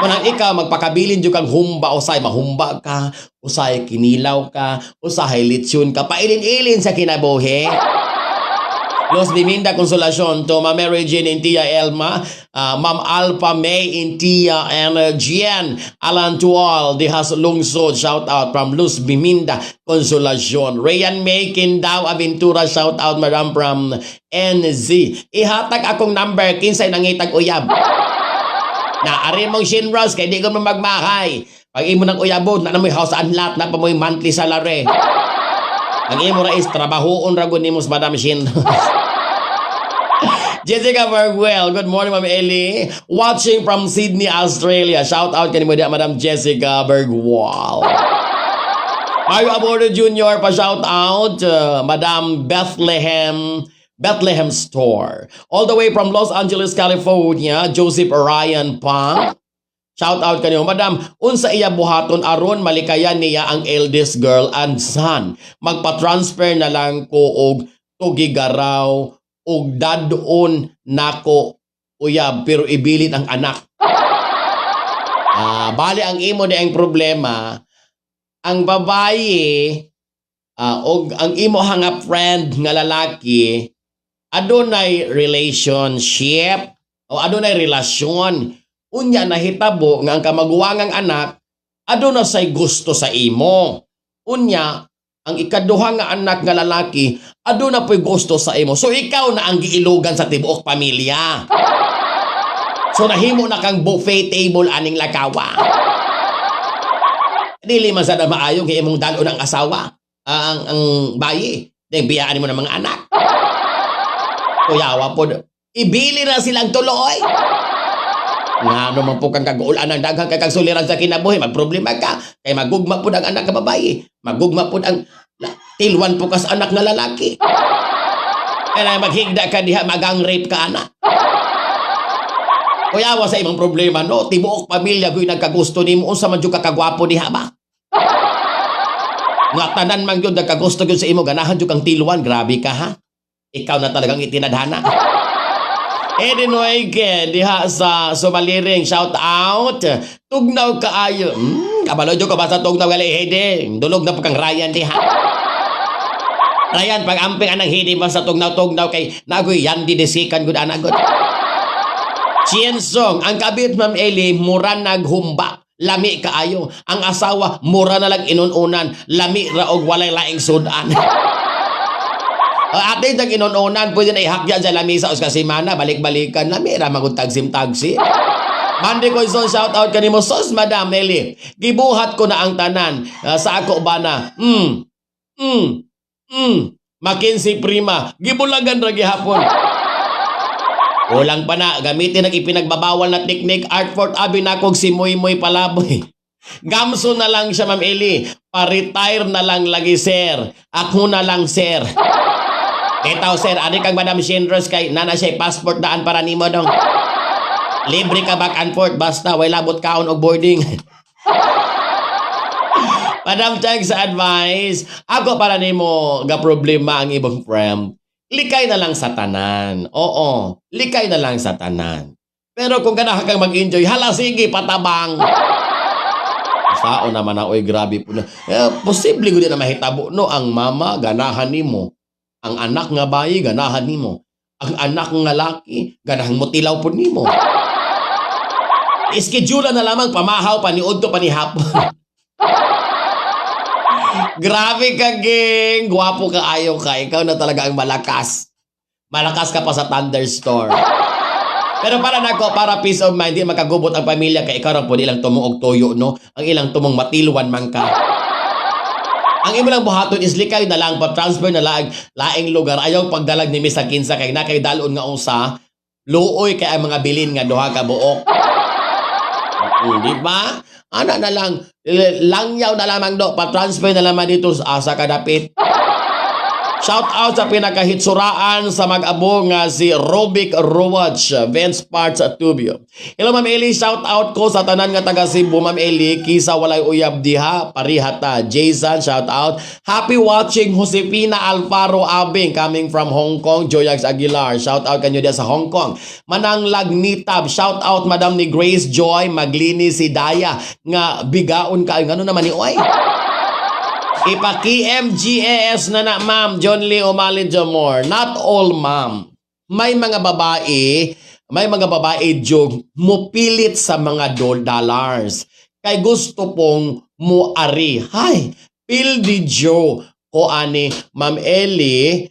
Manang ikaw magpakabilin jud kang humba, usay mahumba ka, usay kinilaw ka, usahay litsyon ka, pailin-ilin sa kinabuhi. Los Biminda Consolacion to Ma'am Mary Jane Intia Elma, Ma'am Alpha May Intia and Gian Alan Tual Dihas Lungsod, shout out from Luz Biminda Consolacion. Rayan May Kindao Aventura, shout out, Madam, from NZ. Ihatag akong number kinsay nangitag uyab. Na ari mong Shinros kay di ko magmahay. Pag imo nang uyabon, na mo'y house and lot, na pa mo'y monthly salary. Ang imo ra is trabahoon ra gud nimo sa Madam Shin. Jessica Bergwell, good morning, Ma'am Eli. Watching from Sydney, Australia. Shout out kanimo diha, Madam Jessica Bergwall. Mario Abordo Jr. pa shout out, Madam Bethlehem Bethlehem Store. All the way from Los Angeles, California, Joseph Ryan Pang. Shout out kanyo, Madam, unsa iya buhaton aron malikayan niya ang eldest girl and son? Magpa-transfer na lang ko og Tuguegarao og dadon nako uyab pero ibilin ang anak. Ah, bali ang imo di ang problema, ang babaye og ang imo nga friend nga lalaki adunay relationship o adunay relasyon. Unya nahitabo nga ang kamaguwangang anak aduna say gusto sa imo. Unya ang ikaduha nga anak nga lalaki aduna po'y gusto sa imo. So ikaw na ang giilugan sa tibuok pamilya. So nahimo na kang buffet table aning lakawa. Dili man sad maayo kay imong dal-on ang asawa, ang bayi. Then biyaan mo ng mga anak. Kuyawa po. Ibili na silang tuloy. Nga naman po kang kagulan ng daghang kay kang suliran sa kinabuhi, magproblema ka. Kay magugma po ang anak nga babae. Magugma po ang tilwan po kas anak nga lalaki. Kaya maghigda ka diha, magang rape ka anak. Kuyawa sa imong problema, no? Tibuok pamilya ko'y nagkagusto nimo. Unsa man jud ka kagwapo diha ba? Nga tanan man gyud nagkagusto gyud sa imo, ganahan jud kang tilwan, grabe ka ha. Ikaw na talagang itinadhana. Eden Wake, diha sa Sumaliring, shout out. Tugnaw kaayo. Kabalo ko basta tugnaw gali, Hede. Dulog na po kang Ryan diha. Ryan, pag amping anang Hede basta tugnaw-tugnaw kay nagoy yandi desikan gud anak gud. Chiensong, ang kabit, Ma'am Eli, mura naghumba. Lami kaayo. Ang asawa, mura na lang inununan. Lami ra og walay laing sudan. Ate, tag inununan, pwede na ihakyan sa lamisa o sa kasimana, balik-balikan. Lami ra magud tagsim-tagsi. Mandy Coizon, shout out kanimo. Sos, Madam Eli. Gibuhat ko na ang tanan. Sa ako bana. Mackenzie Prima. Gibulagan ra gihapon. Kulang pa na, gamitin ang ipinagbabawal na teknik, Artfort Abi nakog si Moy Moy Palaboy. Gamso na lang siya, Ma'am Eli. Pa-retire na lang lagi, sir. Ako na lang, sir. Itaw, sir, ani kang Madam Shendros kay nana siya passport daan para nimo dong. Libre ka back and forth basta way labot kaon og boarding. Madam, thanks sa advice. Ako para nimo ga problema ang ibang friend. Likay na lang sa tanan. Oo, likay na lang sa tanan. Pero kung ganahan kang mag-enjoy, hala sige, patabang. Sao naman na, oy, grabe po na. Eh, posible gud na mahitabo, no, ang mama ganahan nimo. Ang anak nga bayi ganahan nimo. Ang anak nga laki ganahan mo tilaw pud nimo. Schedule na lamang pamahaw pa ni udto pa ni hapon. Grabe ka, ging. Gwapo ka ayo ka. Ikaw na talaga ang malakas. Malakas ka pa sa thunderstorm. Pero para nako, para peace of mind, di makagubot ang pamilya kay ikaw ra po ilang tumuog tuyo, no? Ang ilang tumong matilwan man ka. Ang imo lang buhaton is likay na lang, pa-transfer na lang laing lugar. Ayaw pagdalag ni Miss Kinsa kay na kay dalon nga usa, luoy kay ang mga bilin nga duha ka buok. Di ba? Ana na lang, langyaw na lamang do, pa-transfer na lamang dito sa asa kadapit. Shout out sa pinakahitsuraan sa mag-abo nga si Robic Ruwach, Vince Parts at Tubio. Hello, Ma'am Eli, shout out ko sa tanan nga taga Cebu, Ma'am Eli, kisa walay uyab diha, parihata. Jason, shout out. Happy watching, Josefina Alfaro Abing coming from Hong Kong, Joyax Aguilar. Shout out kanyo diha sa Hong Kong. Manang Lagnitab, shout out Madam ni Grace Joy, maglini si Daya nga bigaon kaayo ngano naman ni oy. Ipa-KMGAS na na, ma'am. John Lee O'Malley Jamor. Not all, ma'am. May mga babae jog mupilit sa mga dollars. Kay gusto pong muari. Hay, Pildi Joe ko ani, Ma'am Eli,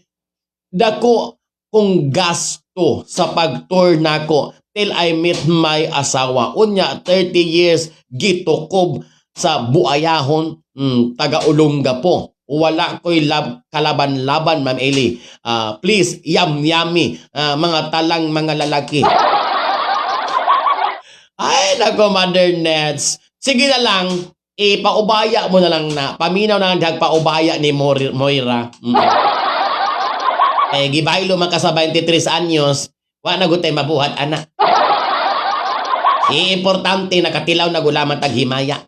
dako kong gasto sa pag-tour nako till I meet my asawa. Unya, 30 years gitukob sa buayahon, taga Olongapo po. Wala ko'y kalaban-laban, Ma'am Eli. Ah, please, yum yummy, mga talang mga lalaki. Ay, nako, Mother Nets. Sige na lang, ipaubaya mo na lang na. Paminaw na lang paubaya ni Moira. Eh, gibaylo man ka sa 23 anyos, wa na gutay mabuhat, anak. Eh, importante, nakatilaw na gulaman tag himaya.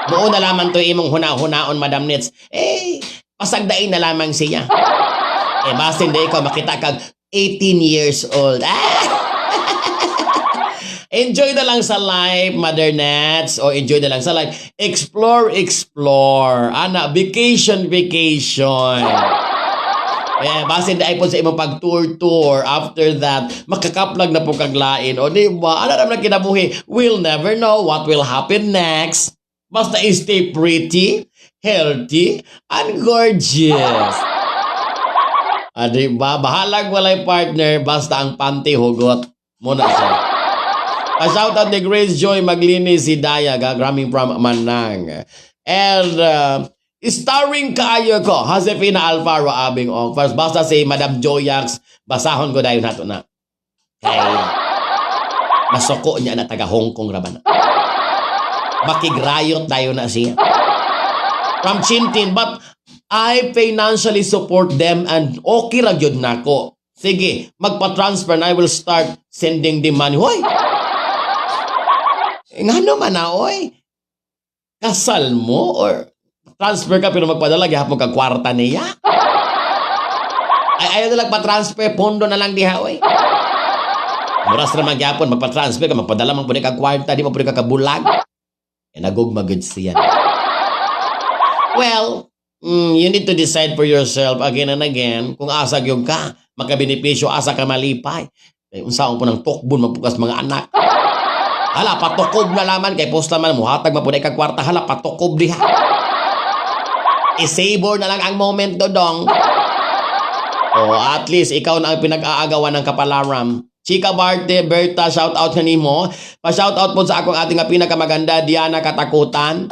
Buo na lamang to imong huna-hunaon, Madam Nets. Eh, pasagdain na lamang siya. Eh, basin di ikaw makita kag 18 years old. Ah! Enjoy na lang sa life, Mother Nets, o enjoy na lang sa life. Explore, explore. Ana, vacation, vacation. Eh, basin di po sa imong pag-tour-tour. After that, makakaplag na po kag lain. O di ba? Ano naman ang kinabuhi? We'll never know what will happen next. Basta stay pretty, healthy, and gorgeous. Ah, di ba? Bahalag walay partner, basta ang panty hugot. Muna siya. Pa-shoutout ni Grace Joy Maglinis si Daya, coming from Manang. And starring kaayo ko, Josefina Alfaro Abing Ong. First, basta si Madam Joyax, basahon ko dayon nato na. Kay, masuko niya na taga Hong Kong ra ba na. Makigrayot dayon na siya. From Chintin, but I financially support them and okay ra gyud nako. Sige, magpa-transfer na I will start sending the money. Hoy! Eh, ngano man na, oy? Kasal mo or transfer ka pero magpadala gihapon kag kwarta niya? Ay, ayaw na lang pa-transfer, pondo na lang diha, oy. Oras ra man gyapon magpa-transfer ka, magpadala man pud kag kwarta, di mo pud ka kabulag. Eh, nagugma gud siya. Well, you need to decide for yourself again and again kung asa gyud ka makabenepisyo, asa ka malipay. Kay unsaon po ng tukbon mapukas mga anak. Hala, patukob na laman kay post man muhatag man pud kag kwarta, hala, patukob diha. I-savor na lang ang moment, dodong. Oh, at least ikaw na ang pinag-aagawan ng kapalaran. Chika Barte, Berta, shout out kanimo. Pa shout out po sa akong ating nga pinakamaganda, Diana Katakutan.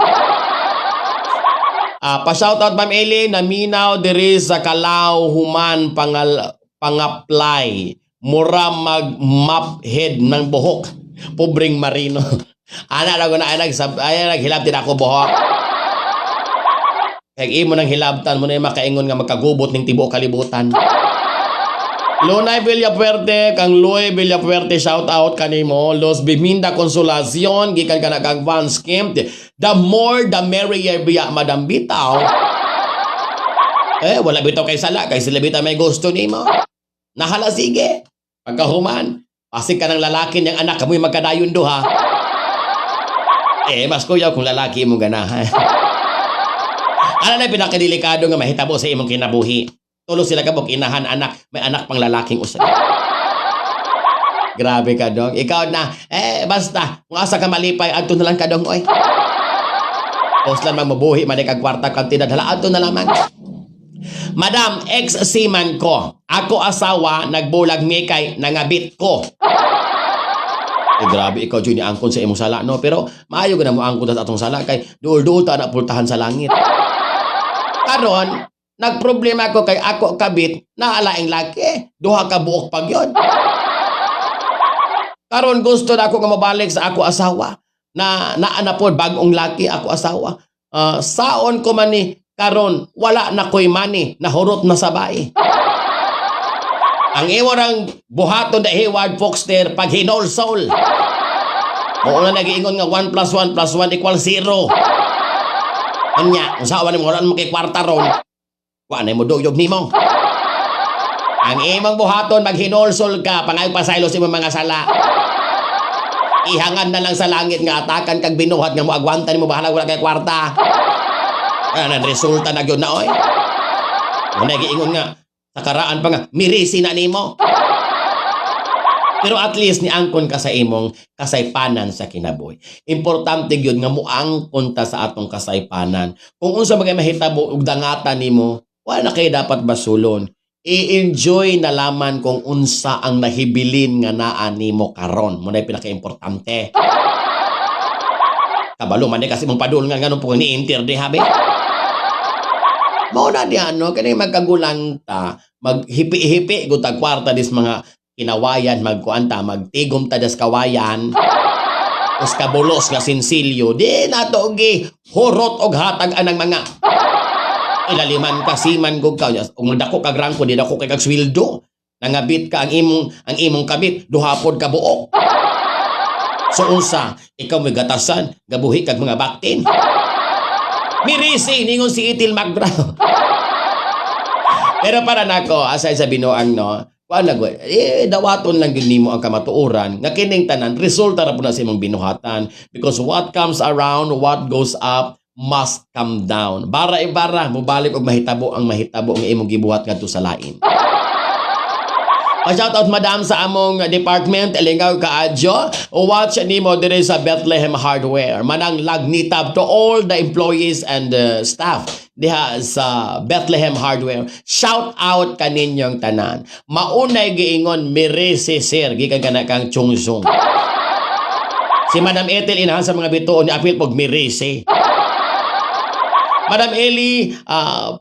Ah, pa shout out, Ma'am Eli, naminaw diri sa Kalaw human pangal pangaplay. Mura mag mop head ng buhok. Pobreng marino. Ana ra na ay nagsab ay naghilab din ako buhok. Kay imo nang hilabtan mo na yung makaingon nga magkagubot ning tibuok kalibutan. Lunay Villafuerte, kang Loy Villafuerte, shout out kanimo. Los Biminda Consolacion, gikan ka na kang Vance Kemp. The more the merrier biya, Madam Bitaw. Eh, wala bitaw kay sala, kay sila bitaw may gusto nimo. Nahala sige. Pagkahuman, pasig ka ng lalaki niyang anak, kamoy magkadayon duha. Eh, mas kuyaw kung lalaki mo ganahan. Ano na pinakadelikado nga mahitabo sa imong kinabuhi? Tulo sila ka inahan anak, may anak pang lalaking usa. Grabe ka, dong. Ikaw na, eh, basta, kung asa ka malipay, adto na lang ka, dong, oy. Post lang mabuhi, man kag kwarta kantidad, hala, adto na lamang. Madam, ex-seaman ko. Ako asawa, nagbulag mi kay nangabit ko. Eh, grabe ikaw, Juni, angkon sa imong sala, no? Pero maayo ka na mo angkon sa atong sala kay duol-duol ta na pultahan sa langit. Karon, nagproblema ko kay ako kabit na alaing laki. Duha ka buok pag yon. Karon gusto na ako nga mabalik sa ako asawa. Na naa na pod bag-ong laki ako asawa. Ah, saon ko man ni karon wala na ko'y money, nahurot na sa bae. Ang imo rang buhaton da, Hayward Foxter, pag hinolsol. Mao na nagiingon nga 1 plus 1 plus 1 equals 0. Unya, kung saan mo wala mo kay kwarta ron, wa na mo duyog nimo. Ang imong buhaton, maghinolsol ka, pangayo pasaylo sa imong mga sala. Ihangan na lang sa langit nga atakan kag binuhat nga moagwanta nimo bahala wala kay kwarta. Ano resulta na gyud na, oy. Mo nagiingon nga sa karaan pa nga mirisi na nimo. Pero at least niangkon ka sa imong kasaypanan sa kinabuhi. Importante gyud nga muangkon ta sa atong kasaypanan. Kung unsa magay mahitabo ug dangatan nimo, wala na kay dapat basulon. I-enjoy na laman kung unsa ang nahibilin nga naa nimo karon. Mo na pinaka-importante. Kabalo man kasi mong padulngan nganong po ni enter di habi. Mao na di ano kani magkagulang ta, maghipi-hipi gud tag kwarta dis mga kinawayan, magkuan ta, magtigom ta das kawayan. Us kabulos nga sinsilyo, di nato gi hurot og hatag anang mga ilaliman ka siman gug ka ug dako kag rangko, di dako kay kag sweldo. Nangabit ka, ang imong kabit duha pod ka buok. So unsa, ikaw may gatasan, gabuhi kag mga baktin. Mirisi ningon si Itil Magraw. Pero para nako, aside sa binuang, no, kuan na eh, dawaton lang gyud nimo ang kamatuoran nga kining tanan resulta ra pud na sa imong binuhatan, because what comes around, what goes up must come down. Bara ibara mobalik og mahitabo ang mahitabo nga imong gibuhat ngadto sa lain. Pa-shout out, madam, sa among department, Lingaw Kaadyo. Watch nimo dire sa Bethlehem Hardware. Manang lagnitab to all the employees and staff diha sa Bethlehem Hardware. Shout out kaninyong tanan. Maunay giingon mirisi sir gikan kana kang Chungsung. Si Madam Ethel inahan sa mga bituon ni apil pog mirisi. Madam Eli,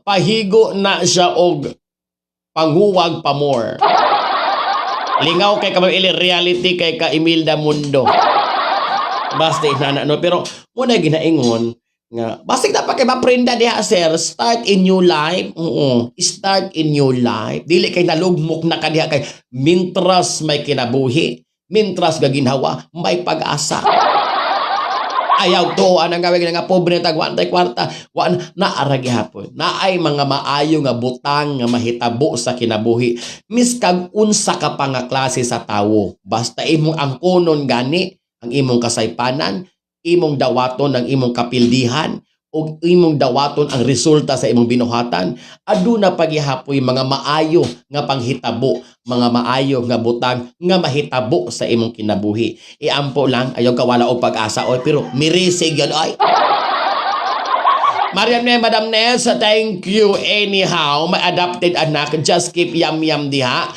pahigo na siya og panghuwag pa more. Lingaw kay ka, Ma'am Eli, reality kay ka Imelda Mundo. Basta inana no, pero muna ginaingon nga basig na pa kay maprenda diha, sir, start a new life. Oo, start a new life. Dili kay nalugmok na ka diha kay mintras may kinabuhi, mintras gaginhawa, may pag-asa. Ayaw to ang gawin nga pobre tag wa tay kwarta, wa na ara gihapon. Naay mga maayo nga butang nga mahitabo sa kinabuhi. Miskag unsa ka pa nga klase sa tawo, basta imong angkonon gani ang imong kasaypanan, imong dawaton ang imong kapildihan, ug imong dawaton ang resulta sa imong binuhatan, aduna pagihapoy mga maayo nga panghitabo, mga maayo nga butang nga mahitabo sa imong kinabuhi. Iampo lang, ayaw kawala og pag-asa oy, pero mirisig yun oy. Marian ne, Madam Ness, thank you anyhow. My adopted anak, just keep yam yam diha.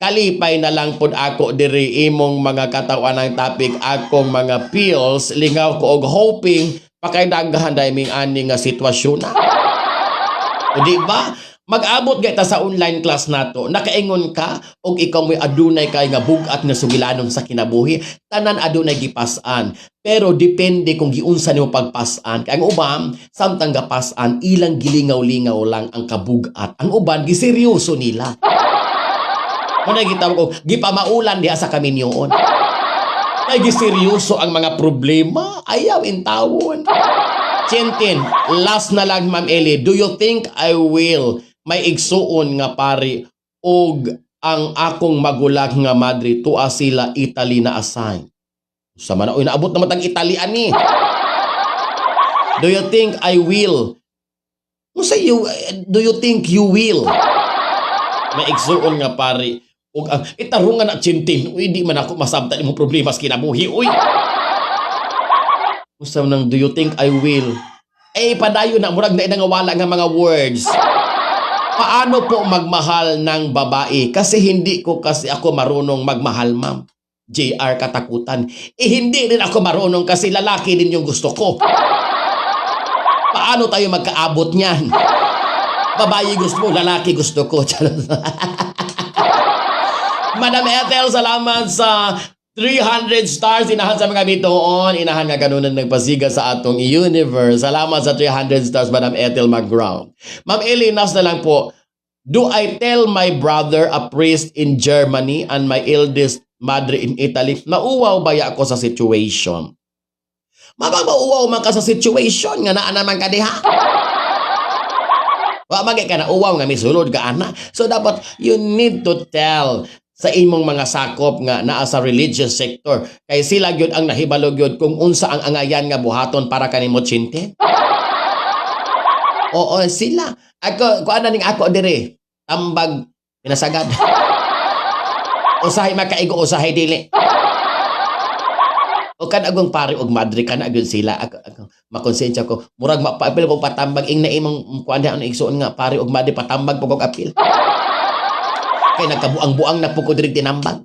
Kalipay na lang pod ako diri imong mga katawan ng topic akong mga pills, lingaw ko og hoping pakaydaghan dahil ming ani nga sitwasyon na. O di ba? Mag-abot gay ta sa online class nato. Nakaingon ka og ikaw mo'y adunay kay nga bug-at nga sugilanon sa kinabuhi. Tanan adunay gipas-an. Pero depende kung giunsa nimo pagpas-an. Kay ang uban, samtang gapas-an, ilang gilingaw-lingaw lang ang kabugat. Ang uban giseryoso nila. Mao na gitawag og gipamaulan diha sa kaminyoon. Ay giseryoso ang mga problema. Ayaw intawon. Chintin, last na lang, Ma'am Eli, do you think I will may igsuon nga pari og ang akong magulang nga madre tua sila Italy na assign? Sa man, oy, naabot naman tag Italy ani. Do you think I will? Unsa you do you think you will? May igsuon nga pari ug ang itarungan na, Chintin. Uy, di man ako masabtan imong problema sa kinabuhi, uy. Unsa nang "Do you think I will"? Eh, padayon na, murag na nangawala nga mga words. Paano po magmahal ng babae? Kasi hindi ko kasi ako marunong magmahal, ma'am. JR Katakutan. Eh, hindi rin ako marunong kasi lalaki din yung gusto ko. Paano tayo magkaabot niyan? Babae gusto mo, lalaki gusto ko. Charot. Madam Ethel, salamat sa 300 stars. Inahan sa mga bituon. Inahan nga kanunan nagpasiga sa atong universe. Salamat sa 300 stars, Madam Ethel McGraw. Ma'am Eli, last na lang po. Do I tell my brother, a priest in Germany, and my eldest madre in Italy? Nauwaw baya ako sa situation? Mabang mauwaw man ka sa situation nga naa naman ka diha. Wa man ka na uwaw nga misulod ka ana. So dapat you need to tell sa imong mga sakop nga naa sa religious sector kay sila gyud ang nahibalo gyud kung unsa ang angayan nga buhaton para kanimo, Chintin. Oo, sila. Ako, kuan na ning ako dire. Tambag pinasagad. Usahay makaigo, usahay dili. O kan agong pare og madre kana gyud sila ako makonsensya ko murag mapaapil ko patambag ing na imong kuan ano igsuon nga pare og madre, patambag po kog apil kay nagkabuang-buang na po ko diri tinambag.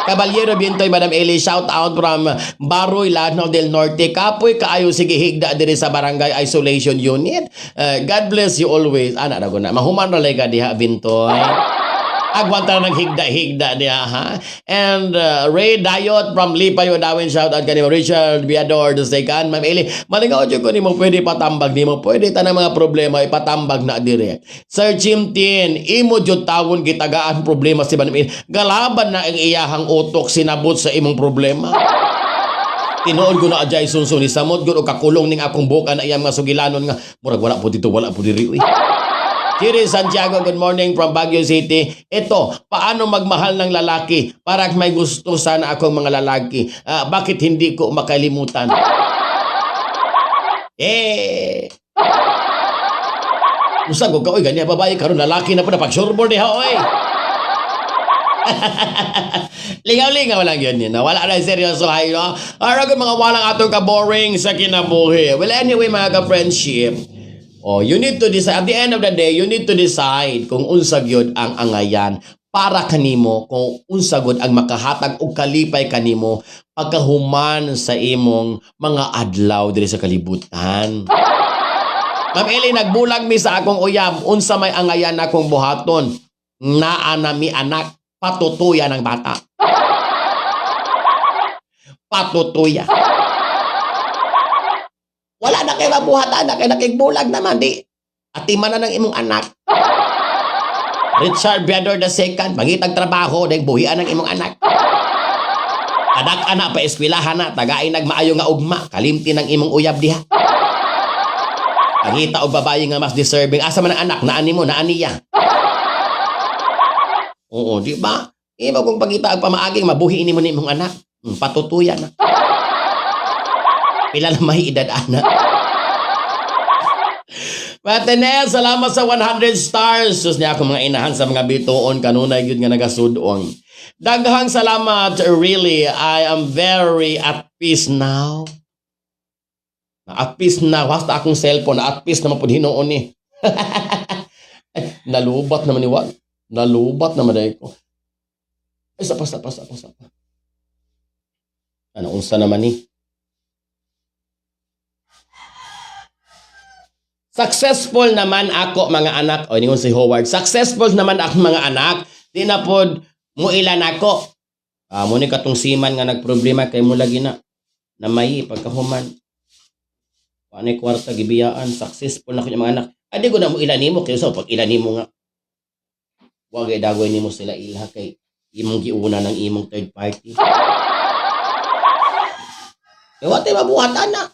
Caballero Bintoy, Madam Eli, shout out from Baroy, Lanao del Norte. Kapoy kaayo sige higda diri sa Barangay Isolation Unit. God bless you always. Ana ra na. Mahuman ra lay ka diha, Bintoy. Agwanta ng higda-higda diha ha. And Ray Dayot from Lipayo Dawin, shout out kanimo. Richard Viador the second. Ma'am Eli, malingaw jud ko nimo, pwede patambag nimo. Pwede tanang mga problema ipatambag na dire. Sir Chimtin, imo jud tawon gitagaan problema si Ma'am Eli. Galaban na ang iyahang utok sinabot sa imong problema. Tinuod ko na ajay sunsun ni samot gud og kakulong ning akong bukan na iyang mga sugilanon nga murag wala po dito, wala po diri uy. Kiri Santiago, good morning from Baguio City. Ito, paano magmahal ng lalaki? Para may gusto sana akong mga lalaki. Bakit hindi ko makalimutan? Eh. Musa ko ka, oy, ganyan babae karon lalaki na po na pag-surbor diha, oy. Lingaw-lingaw lang yun yun. Wala na seryoso ay, no? Ara mga walang atong ka-boring sa kinabuhi. Well, anyway, mga ka-friendship, oh, you need to decide. At the end of the day, you need to decide kung unsa gyud ang angayan para kanimo, kung unsa gud ang makahatag og kalipay kanimo pagkahuman sa imong mga adlaw diri sa kalibutan. Ma'am Eli, nagbulag mi sa akong uyab. Unsa may angayan akong buhaton? Naa na mi anak, patutuya ng bata. Patutuya. Wala na kay mabuhat anak, kay nakigbulag naman di. Atiman na ng imong anak. Richard Biador the second, mangitag trabaho, dahil buhian ng imong anak. Anak anak pa eskwelahan na, tagain nagmaayo nga ugma, kalimti ng imong uyab diha. Pangita og babae nga mas deserving. Asa man ang anak, naani mo, naani niya. Oo, di ba? Imo kung pangita og pamaaging mabuhi ini mo ni imong anak. Patutuyan na. Pila na may edad ana. Matenel, salamat sa 100 stars. Sus niya ako mga inahan sa mga bituon kanunay gyud nga nagasudong. Daghang salamat, really. I am very at peace now. Na at peace na basta akong cellphone, na at peace naman pud hinuon ni. Ay, nalubat naman ni Wag. Nalubat naman dahil ko. Ay, sapa, sapa, sapa, sapa. Ano, unsa naman ni? Successful naman ako mga anak. O, ningon si Howard. Successful naman ako mga anak. Di na pod mo ilan ako. Ah, mo ni katong siman nga nagproblema kay mo lagi na namay pagkahuman. Paano kwarta gibiyaan, successful na ko yung mga anak. Adi ko na mo ilan nimo kay sa pag ilan nimo nga. Wa gay dagoy nimo sila ilha kay imong giuna ng imong third party. Eh, wa tay mabuhat ana.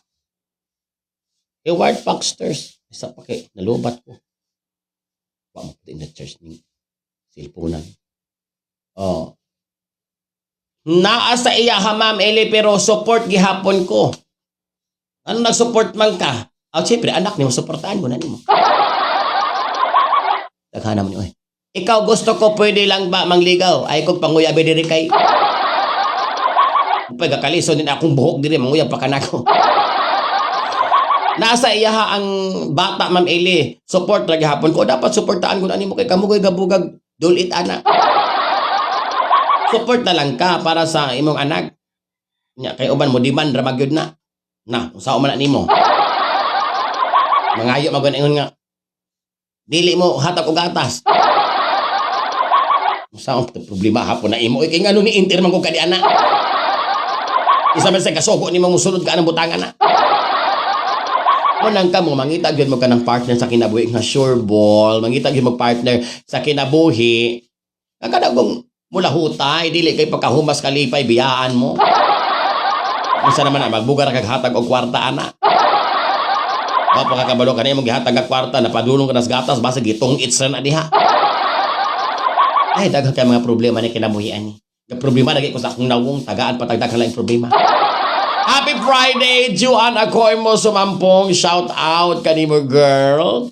Howard Baxters. Isa pa kay nalubat ko. Wa mo pud na charge ning cellphone. Oh. Naa sa iya ha, Ma'am Eli, pero support gihapon ko. Ano nag-support man ka? Ah, siyempre, anak nimo, suportahan mo na nimo. Daghan naman oy. Ikaw gusto ko pwede lang ba mangligaw? Ay kog panguyabi diri kay pagkakaliso din akong buhok diri manguyab pa kanako. Nasa iya ha ang bata, Ma'am Eli. Support ra gihapon ko. Dapat suportahan ko na nimo kay kamo koy gabugag dulit ana. Support na lang ka para sa imong anak. Nya kay uban mo demand ra magyud na. Na, unsa man na nimo? Mangayo magud ingon nga dili mo hatag og gatas. Unsa ang problema hapon na imo? Kay ngano ni enter man ko kadi ana. Isa man sa kasugo nimo musulod ka anang butangan na. Mo nang ka mo mangita gyud mo ka ng partner sa kinabuhi nga sure ball, mangita gyud mo partner sa kinabuhi. Nga kada kung mulahutay dili kay pagkahumas kalipay biyaan mo. Unsa naman na magbugar kag hatag og kwarta ana. Wa pa ka kabalo kanimo gihatag ka kwarta napadulong ka nas gatas basta gitong it's na diha. Ay, daghan kay mga problema ni kinabuhian ni. Problema lagi ko sa akong nawong tagaan patagdag laing problema. Happy Friday, Juan Akoy mo sumampong. Shout out kanimo, girl.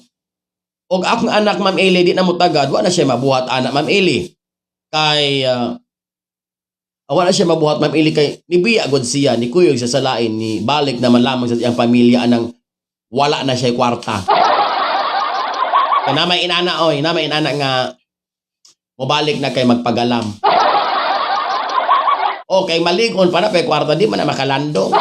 Og akong anak, Ma'am Eli, di na mo tagad, wa na siya mabuhat anak, Ma'am Eli. Kay wala siya mabuhat, Ma'am Eli, kay nibiya gud siya, ni kuyog sa salain, ni balik naman lamang sa iyang pamilya anang wala na siya kwarta. Kay namay inana oy, namay inana nga mobalik na kay magpagalam. O kay maligon pa na kay kwarta di man na makalandong.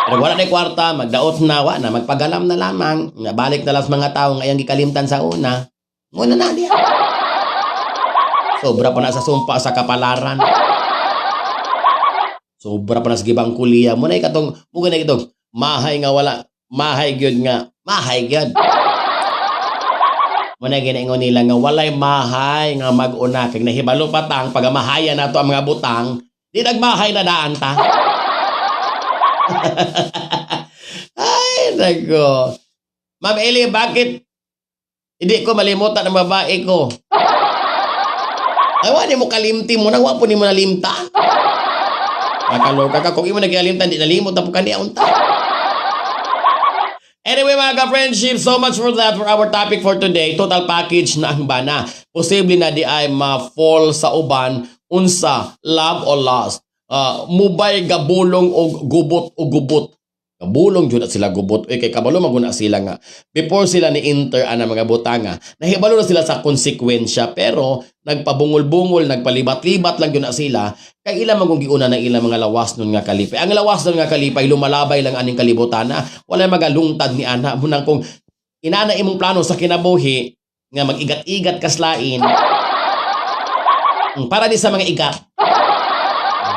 Pero wala na kwarta, magdaot na, wa na, magpagalam na lamang. Nga, balik na lang sa mga tao nga iyang gikalimtan sa una. Muna na diya. Sobra pa na sa sumpa sa kapalaran. Sobra pa na sa gibang kuliya. Muna katong, muna na itong, mahay nga wala, mahay gyud nga, mahay gyud. Muna ginaingon nila nga walay mahay nga mag-una. Kag nahibalo pa tang, pagamahaya na to ang mga butang, di nagmahay na daan ta. Ay, nako. Ma'am Eli, bakit hindi ko malimutan ang babae ko? Ay, wala mo kalimti mo na, wa po ni mo nalimtan. Nakaloka ka. Kung imo nagkalimtan, di nalimot na po kaniya unta. Anyway, mga ka-friendship, so much for that for our topic for today. Total package na ang bana. Posible na di ay ma-fall sa uban, unsa, love or lust. Mubay gabulong og gubot o gubot. Gabulong jud na sila gubot. Eh, kay kabalo maguna sila nga. Before sila ni enter ana mga butanga, nahibalo na sila sa konsekwensya pero nagpabungol-bungol, nagpalibat-libat lang jud na sila kay ila man kung giuna na ilang mga lawas nun nga kalipay. Ang lawas nun nga kalipay lumalabay lang aning kalibutan na wala magalungtad ni ana munang kung inana imong plano sa kinabuhi nga mag-igat-igat kaslain. Para di sa mga igat.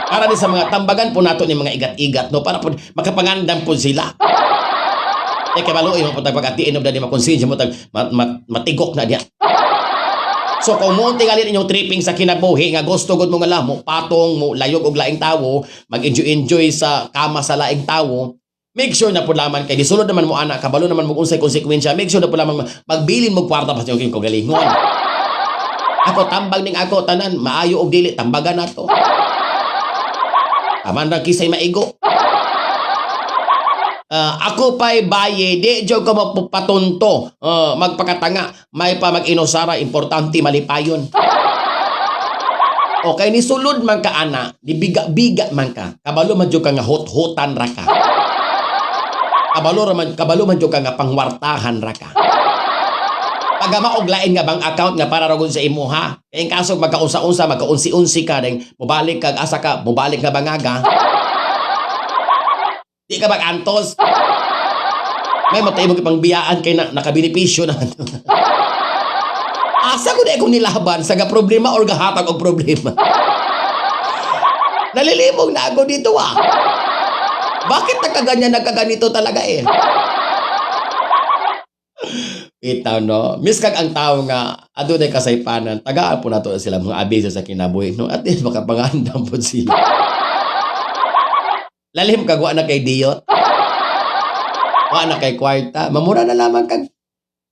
Para di sa mga tambagan po nato ni mga igat-igat no para po makapangandam po sila. Eh kay baluoy mo po tag pag-atiin na di makonsensya mo tag matigok na diya. So kung mo tingali inyong tripping sa kinabuhi nga gusto gud mo nga lang mo patong mo layog og laing tawo, mag-enjoy enjoy sa kama sa laing tawo, make sure na pud laman kay disulod naman mo ana, kabalo naman mo unsay konsekwensya, make sure na pud lamang magbilin mo kwarta pa sa inyong kaugalingon. Ako tambag ning ako tanan, maayo og dili tambagan nato. Taman ra kisay maigo. Ah, ako pa'y baye, di jud ko mapatunto, magpakatanga, may pa mag-inusara, importante malipayon. Okay, ni sulod man ka ana, di biga-biga man ka, kabalo man jud ka nga hot-hotan ra ka. Kabalo man jud ka nga pangwartahan ra ka. Pagama og lain nga bank account nga para ra gud sa imuha. Kay in kaso magkaunsa-unsa, magkaunsi-unsi ka deng, mobalik kag asa ka, mobalik nga bangaga. Di ka mag-antos. May matay mo ipangbiyaan kay na, nakabenepisyo na. Asa ko na akong nilaban sa ga problema or gahatag og problema? Nalilimog na ako dito ah. Bakit nagkaganyan, nagkaganito talaga eh? Bitaw no. Miskag ang tao nga adunay kasaypanan, tagaan po nato sila mga abiso sa kinabuhi no. At least makapangandam po sila. Lalim kag wa na kay diyot. Wa na kay kwarta. Mamura na lamang kag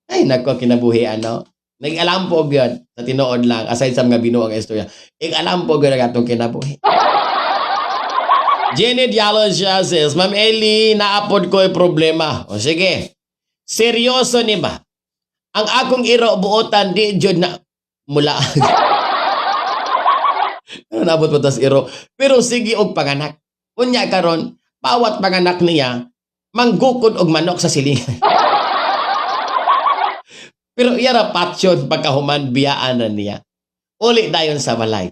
ay nako kinabuhi ano. Nag-alam po gyud sa tinuod lang aside sa mga binuang istorya. Ig-alam po gyud ang atong kinabuhi. Jenny Diallo siya says, "Ma'am Eli, naapod ko problema." O sige. Seryoso ni ba? Ang akong iro buotan di jud na mula. Ano naabot pa tas iro? Pero sige og panganak. Unya karon, bawat panganak niya manggukod og manok sa silingan. Pero iya ra patsyon pagkahuman biyaan na niya. Uli dayon sa balay.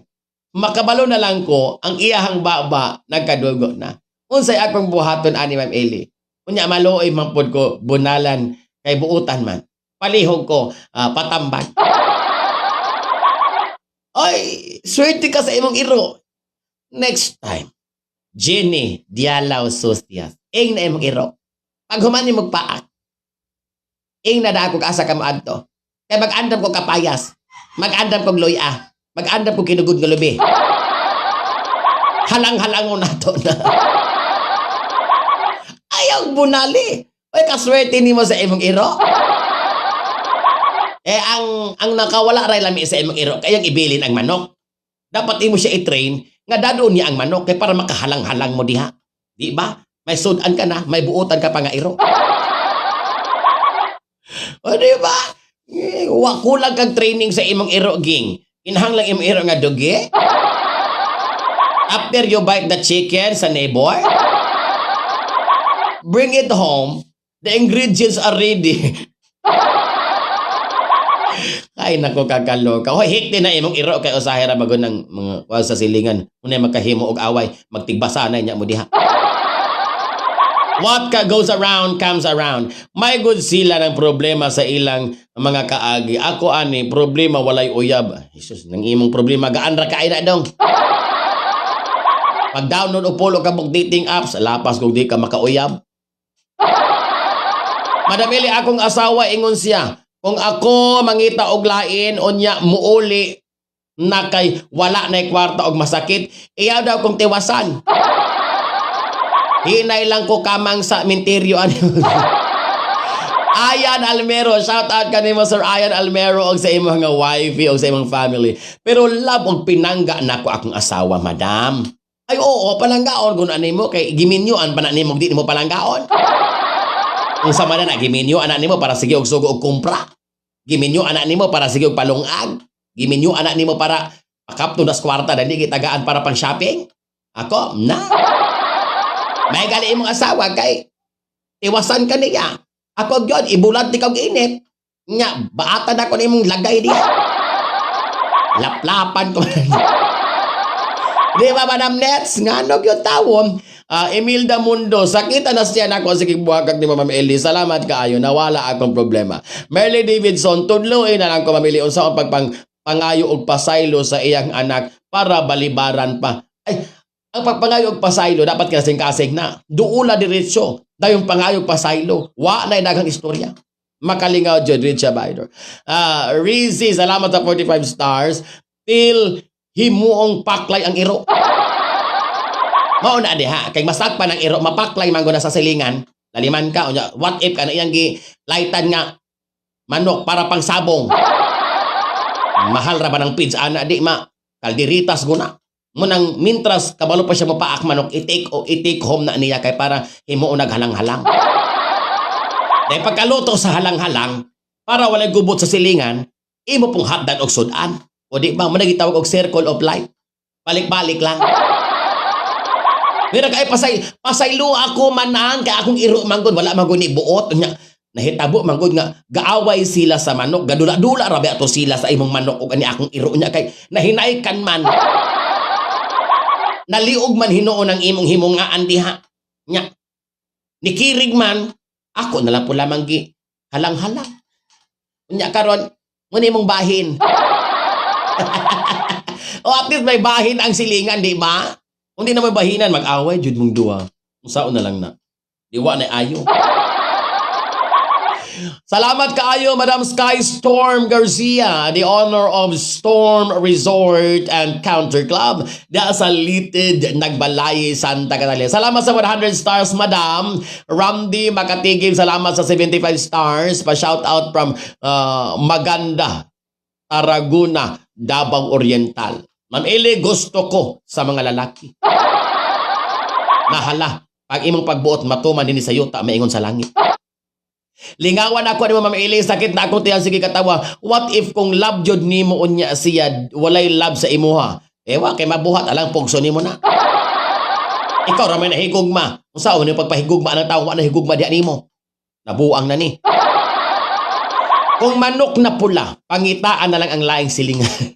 Makabalo na lang ko ang iyahang baba nagkadugo na. Unsay akong buhaton ani, Ma'am Eli? Unya maluoy man pod ko bunalan kay buutan man. Palihog ko patambag. Ay, swerte ka sa imong iro. Next time, Jenny Dialaw Sustias. Ing na imong iro. Pag human ni magpaak, ing na da ako asa ka moadto. Kay mag-andam ko kapayas. Mag-andam kog luya. Mag-andam kog kinugod nga lubi. Halang-halangon nato na. Ayaw bunali. Oy, kaswerte nimo sa imong iro. Eh, ang nakawala ray lami sa imong iro, kayang ibilin ang manok. Dapat imo siya i-train nga dadon niya ang manok kay para makahalang-halang mo diha. Di ba? May sudan ka na, may buotan ka pa nga iro. O di ba? Eh, wa kulang kag training sa imong iro ging. Kinahanglan imong iro nga dugi. After you bite the chicken sa neighbor, bring it home, the ingredients are ready. Ay nako kakaloka. Hoy, hikti na imong iro kay usahay ra bago ng mga kuwan sa silingan. Unay magkahimo og away, magtigbasa na nya mo diha. What ka goes around comes around. May good sila ng problema sa ilang mga kaagi. Ako ani problema walay uyab. Jesus, nang imong problema gaan ra kay na dong. Pag download og pulo ka book dating apps, lapas kung di ka makauyab. "Madam Eli, akong asawa ingon siya, kung ako mangita og lain unya muuli na kay wala na kwarta og masakit, iya daw kong tiwasan. Hinay lang ko kamang sa minteryo ani." Ayan Almero, shout out kanimo Sir Ayan Almero og sa imong nga wifey og sa imong family. "Pero love og pinangga nako akong asawa, madam." Ay oo, palanggaon kun ani mo kay giminyuan pa na nimo di nimo palanggaon. Unsa man na giminyo anak nimo para sige og sugo og kumpra. Giminyo anak nimo para sige og palungag. Giminyo anak nimo para pakapto nas kwarta dali gitagaan para pang shopping. Ako na. May gali imong asawa kay iwasan ka niya. Ako gyud ibulat ti kag init. Nya baatan ako nimong lagay diha. Laplapan ko. Di ba, Madam Nets? Ngano gyud tawon? Ah, Emilda Mundo, sakita na siya nako sige buhagag ni Ma'am Eli. Salamat kaayo, nawala akong problema. Merly Davidson, tudloy na lang ko mamili unsa ang pagpang pangayo og pasaylo sa iyang anak para balibaran pa. Ay, ang pagpangayo og pasaylo dapat kasing-kasing na. Duula diretso. Dayong pangayo og pasaylo. Wa na daghang istorya. Makalingaw jud Richa Baydor. Ah, Rizzy, salamat sa 45 stars. Till himuong paklay ang iro. Mao na diha kay masakpan ang iro, mapaklay man gud na sa silingan. Laliman ka unya, what if kana iyang gi lightan nga manok para pang sabong. Mahal ra ba ng feeds ana, di ma kalderitas guna. Munang mintras kabalo pa siya mapaak manok, i-take o i-take home na niya kay para himuon naghalang-halang. Dahil pagkaluto sa halang-halang, para walay gubot sa silingan, imo pong hatdan og sudan. O di ba, mo gitawag og circle of life. Balik-balik lang. Mira kay pasay pasaylo ako manang kay akong iro manggod wala man gud ni buot nya, nahitabo manggod nga gaaway sila sa manok, gadula-dula ra ba ato sila sa imong manok ug ani akong iro nya kay nahinaykan man, naliog man hinuon ang imong himungaan diha nya, nikirig man ako na lang po lamang gi halang-halang unya. Karon mo imong bahin o at least may bahin ang silingan, di ba? Kung di na may bahinan, mag-away jud mong duha. Unsaon na lang na diwa na ayo. Salamat kaayo, Madam Sky Storm Garcia, the owner of Storm Resort and Country Club, da sa Litid, Nagbalay, Santa Catalina. Salamat sa 100 stars, Madam. Ramdi Makatigib, salamat sa 75 stars. Pa-shout out from Maganda, Tarragona, Davao Oriental. Ma'am Eli, gusto ko sa mga lalaki. Nahala, pag imong pagbuot matuman dinhi sa yuta, maingon sa langit. Lingawan ako nimo, Ma'am Eli, sakit na akong tiyan sige katawa. What if kung love jud nimo unya siya, walay love sa imuha? Ewa kay mabuhat alang pugso nimo na. Ikaw ra may nahigugma. Unsa man yung pagpahigugma ang tawo, wa na higugma diha nimo? Nabuang na ni. Kung manok na pula, pangitaan na lang ang laing silingan.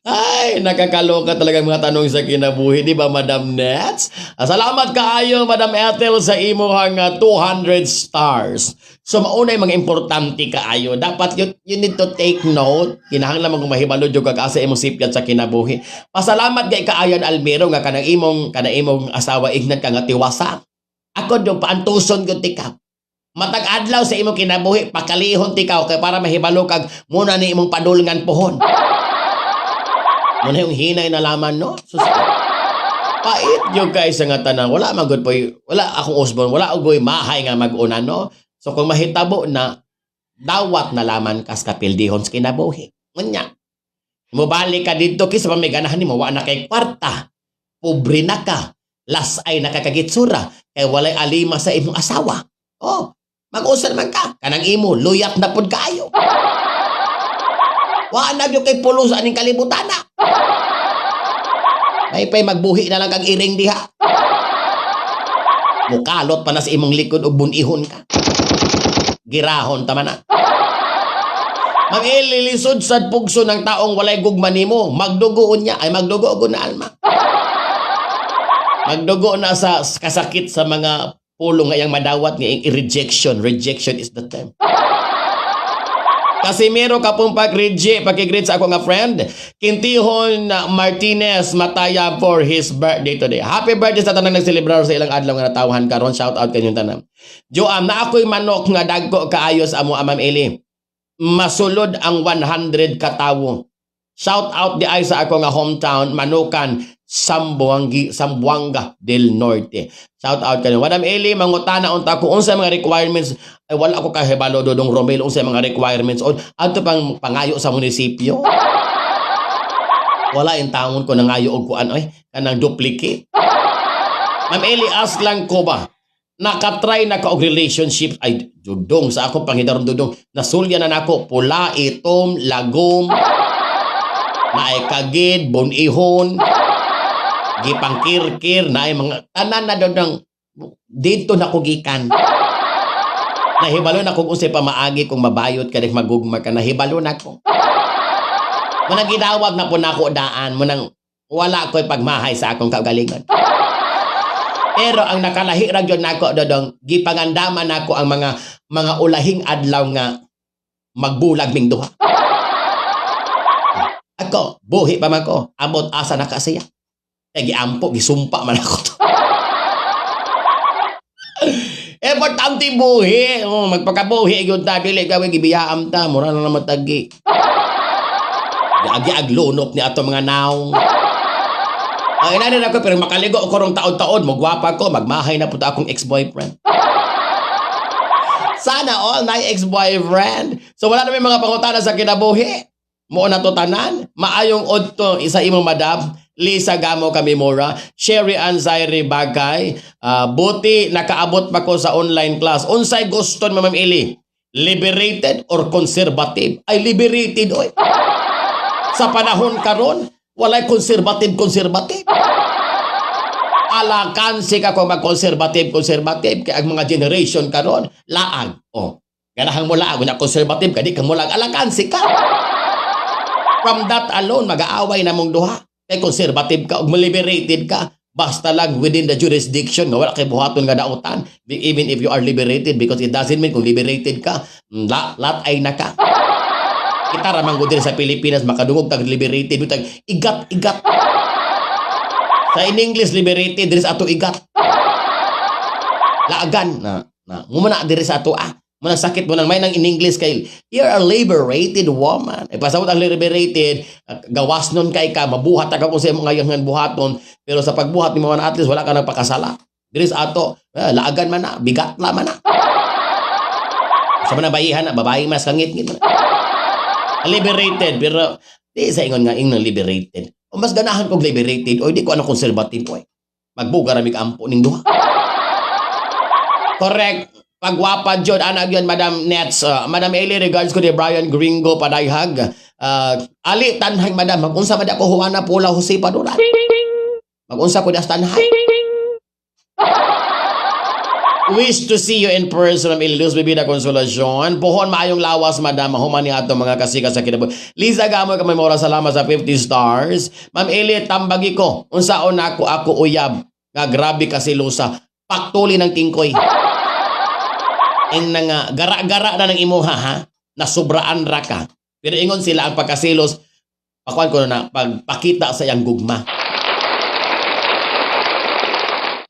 Ay, nakakaloka talaga ang mga tanong sa kinabuhi, di ba, Madam Nets? Ah, salamat kaayo, Madam Ethel, sa imuhang 200 stars. So, mauna yung mga importante kaayo. Dapat you need to take note. Kinahanglan mo kung mahibalo jud kag asa imong sipyat sa kinabuhi. Pasalamat kay kaayan Almero nga kanang imong asawa ignan ka nga tiwasa. Ako do paantuson gyud ikaw. Matag adlaw sa imong kinabuhi, pakalihon tikaw kay para mahibalo kag muna ni imong padulngan pohon. Muna yung hinay na laman, no? Sus, pait yung kay sa nga tanan. Wala man gud poy, wala akong usbon, wala ugoy mahay nga mag-una, no? So kung mahitabo na, dawat na laman kas kapildihon sa kinabuhi. Ngunya, mobalik ka dito kisa pa may ganahan nimo, wa na kay kwarta. Pobre na ka. Las ay nakakagitsura kay walay alima sa imong asawa. Oh, mag-usal man ka. Kanang imo, luyat na pud kaayo. Wa na gyud kay pulos aning kalibutan na. May pay magbuhi na lang kag iring diha. Mukalot pa na sa imong likod og bunihon ka. Girahon tama na. Ma'am Eli, lisod sad pugso ng taong walay gugma nimo. Magdugo niya ay magdugo og na alma. Magdugo na sa kasakit sa mga pulong nga iyang madawat nga rejection. Rejection is the term. Casimiro Kapumpag Ridge, pakigreet sa ako nga friend. Kintihon Martinez Mataya for his birthday today. Happy birthday sa tanang nagselebrar sa ilang adlaw nga natawhan karon. Shout out kanyong tanan. Joam, na ako'y manok nga dagko kaayo sa amo, Ma'am Eli. Masulod ang 100 katawo. Shout out di ay sa ako nga hometown, Manukan, Sambuangi, Sambuanga del Norte. Shout out kanyo. Madam Eli, mangutana unta ko unsa mga requirements, ay wala ako kahibalo, Dodong Romel, unsa mga requirements on adto pang pangayo sa munisipyo. Wala in taon ko nangayo og kuan oy kanang duplicate. Ma'am Eli, ask lang ko ba? Nakatry na ka og relationship? Ay dudong, sa akong panghidaron, dudong, nasulya na nako pula, itom, lagom, naay kagid, bunihon, gipangkirkir, naay mga tanan na dodong, dito na ko gikan. Nahibalo na kung unsay pamaagi kung mabayot ka dik magugma ka, nahibalo na ko. Munang gidawag na po nako daan, munang wala ko'y pagmahay sa akong kaugalingon. Pero ang nakalahi ra gyud nako, dodong, gipangandaman nako ang mga ulahing adlaw nga magbulag ming duha. Ako, buhi pa man ko, amot asa na ka siya. Kaya giampo, gisumpa man ako to. Importante buhi. Oh, magpakabuhi gyud ta, dili ka gibiyaam ta, mura na naman tagi. Agi aglunok ni ato mga naong. Ang ina na ako, pero makaligo ko rong taon-taon, magwapa ko, magmahay na punta akong ex-boyfriend. Sana all na ex-boyfriend. So wala na may mga pangutana sa kinabuhi. Mo na to tanan. Maayong udto isa imong madam. Lisa Gamo Kamimura, Sherry Ann Zaire Bagay, buti nakaabot pa ko sa online class. Unsay gusto ni Ma'am Eli? Liberated or conservative? Ay, liberated oy. Sa panahon karon, walay conservative conservative. Alakansi ka kung mag-conservative conservative kay ang mga generation karon laag. Oh. Ganahan mo laag, unya conservative ka, di ka mo laag, alakansi ka. From that alone, mag-aaway na mong duha. Kay conservative ka ug liberated ka, basta lang within the jurisdiction nga wala kay buhaton nga dautan even if you are liberated, because it doesn't mean kung liberated ka lat ay na ka. Kita ra man gud diri sa Pilipinas, makadungog tag liberated, tag igat igat. Sa in English liberated, diri sa ato igat, laagan na na mo na diri sa ato ah. Mo nang sakit mo nang may nang in English kay you're a liberated woman. E pasabot ang liberated, gawas nun kay ka, mabuhat ka kung sa imong ngayon buhaton, pero sa pagbuhat nimo man, at least wala ka nagpakasala. Diri sa ato, laagan man na, bigat la man na. Sa mga bayihan na, babae mas kangit-ngit man. Liberated, pero di sa ingon nga ingon liberated. O mas ganahan kog liberated, o di ko ano conservative oy. Magbuga ra mig ampo ning duha. Correct. Pagwapa jud anak yun, Madam Nets. Madam Eli, regards ko ni Brian Gringo Padayhag. Ali tanhay, Madam, magunsa man di ako Juana Pula Jose Paduran. Magunsa ko das tanhay. Wish to see you in person, Ma'am Eli Luz Bibida Consolacion. Pohon maayong lawas, Madam. Mahuman ni ato mga kasika sa kinabuhi. Liza Gamo kamay mora, salamat sa 50 stars. Ma'am Eli, tambagi ko. Unsaon nako ako uyab nga grabe kasi lusa. Paktuli ng tingkoy. Ing na nga, gara-gara na ng imuha ha, nasubraan ra ka. Pero ingon sila ang pagkasilos, pakuan ko na, pagpakita sa iyang gugma.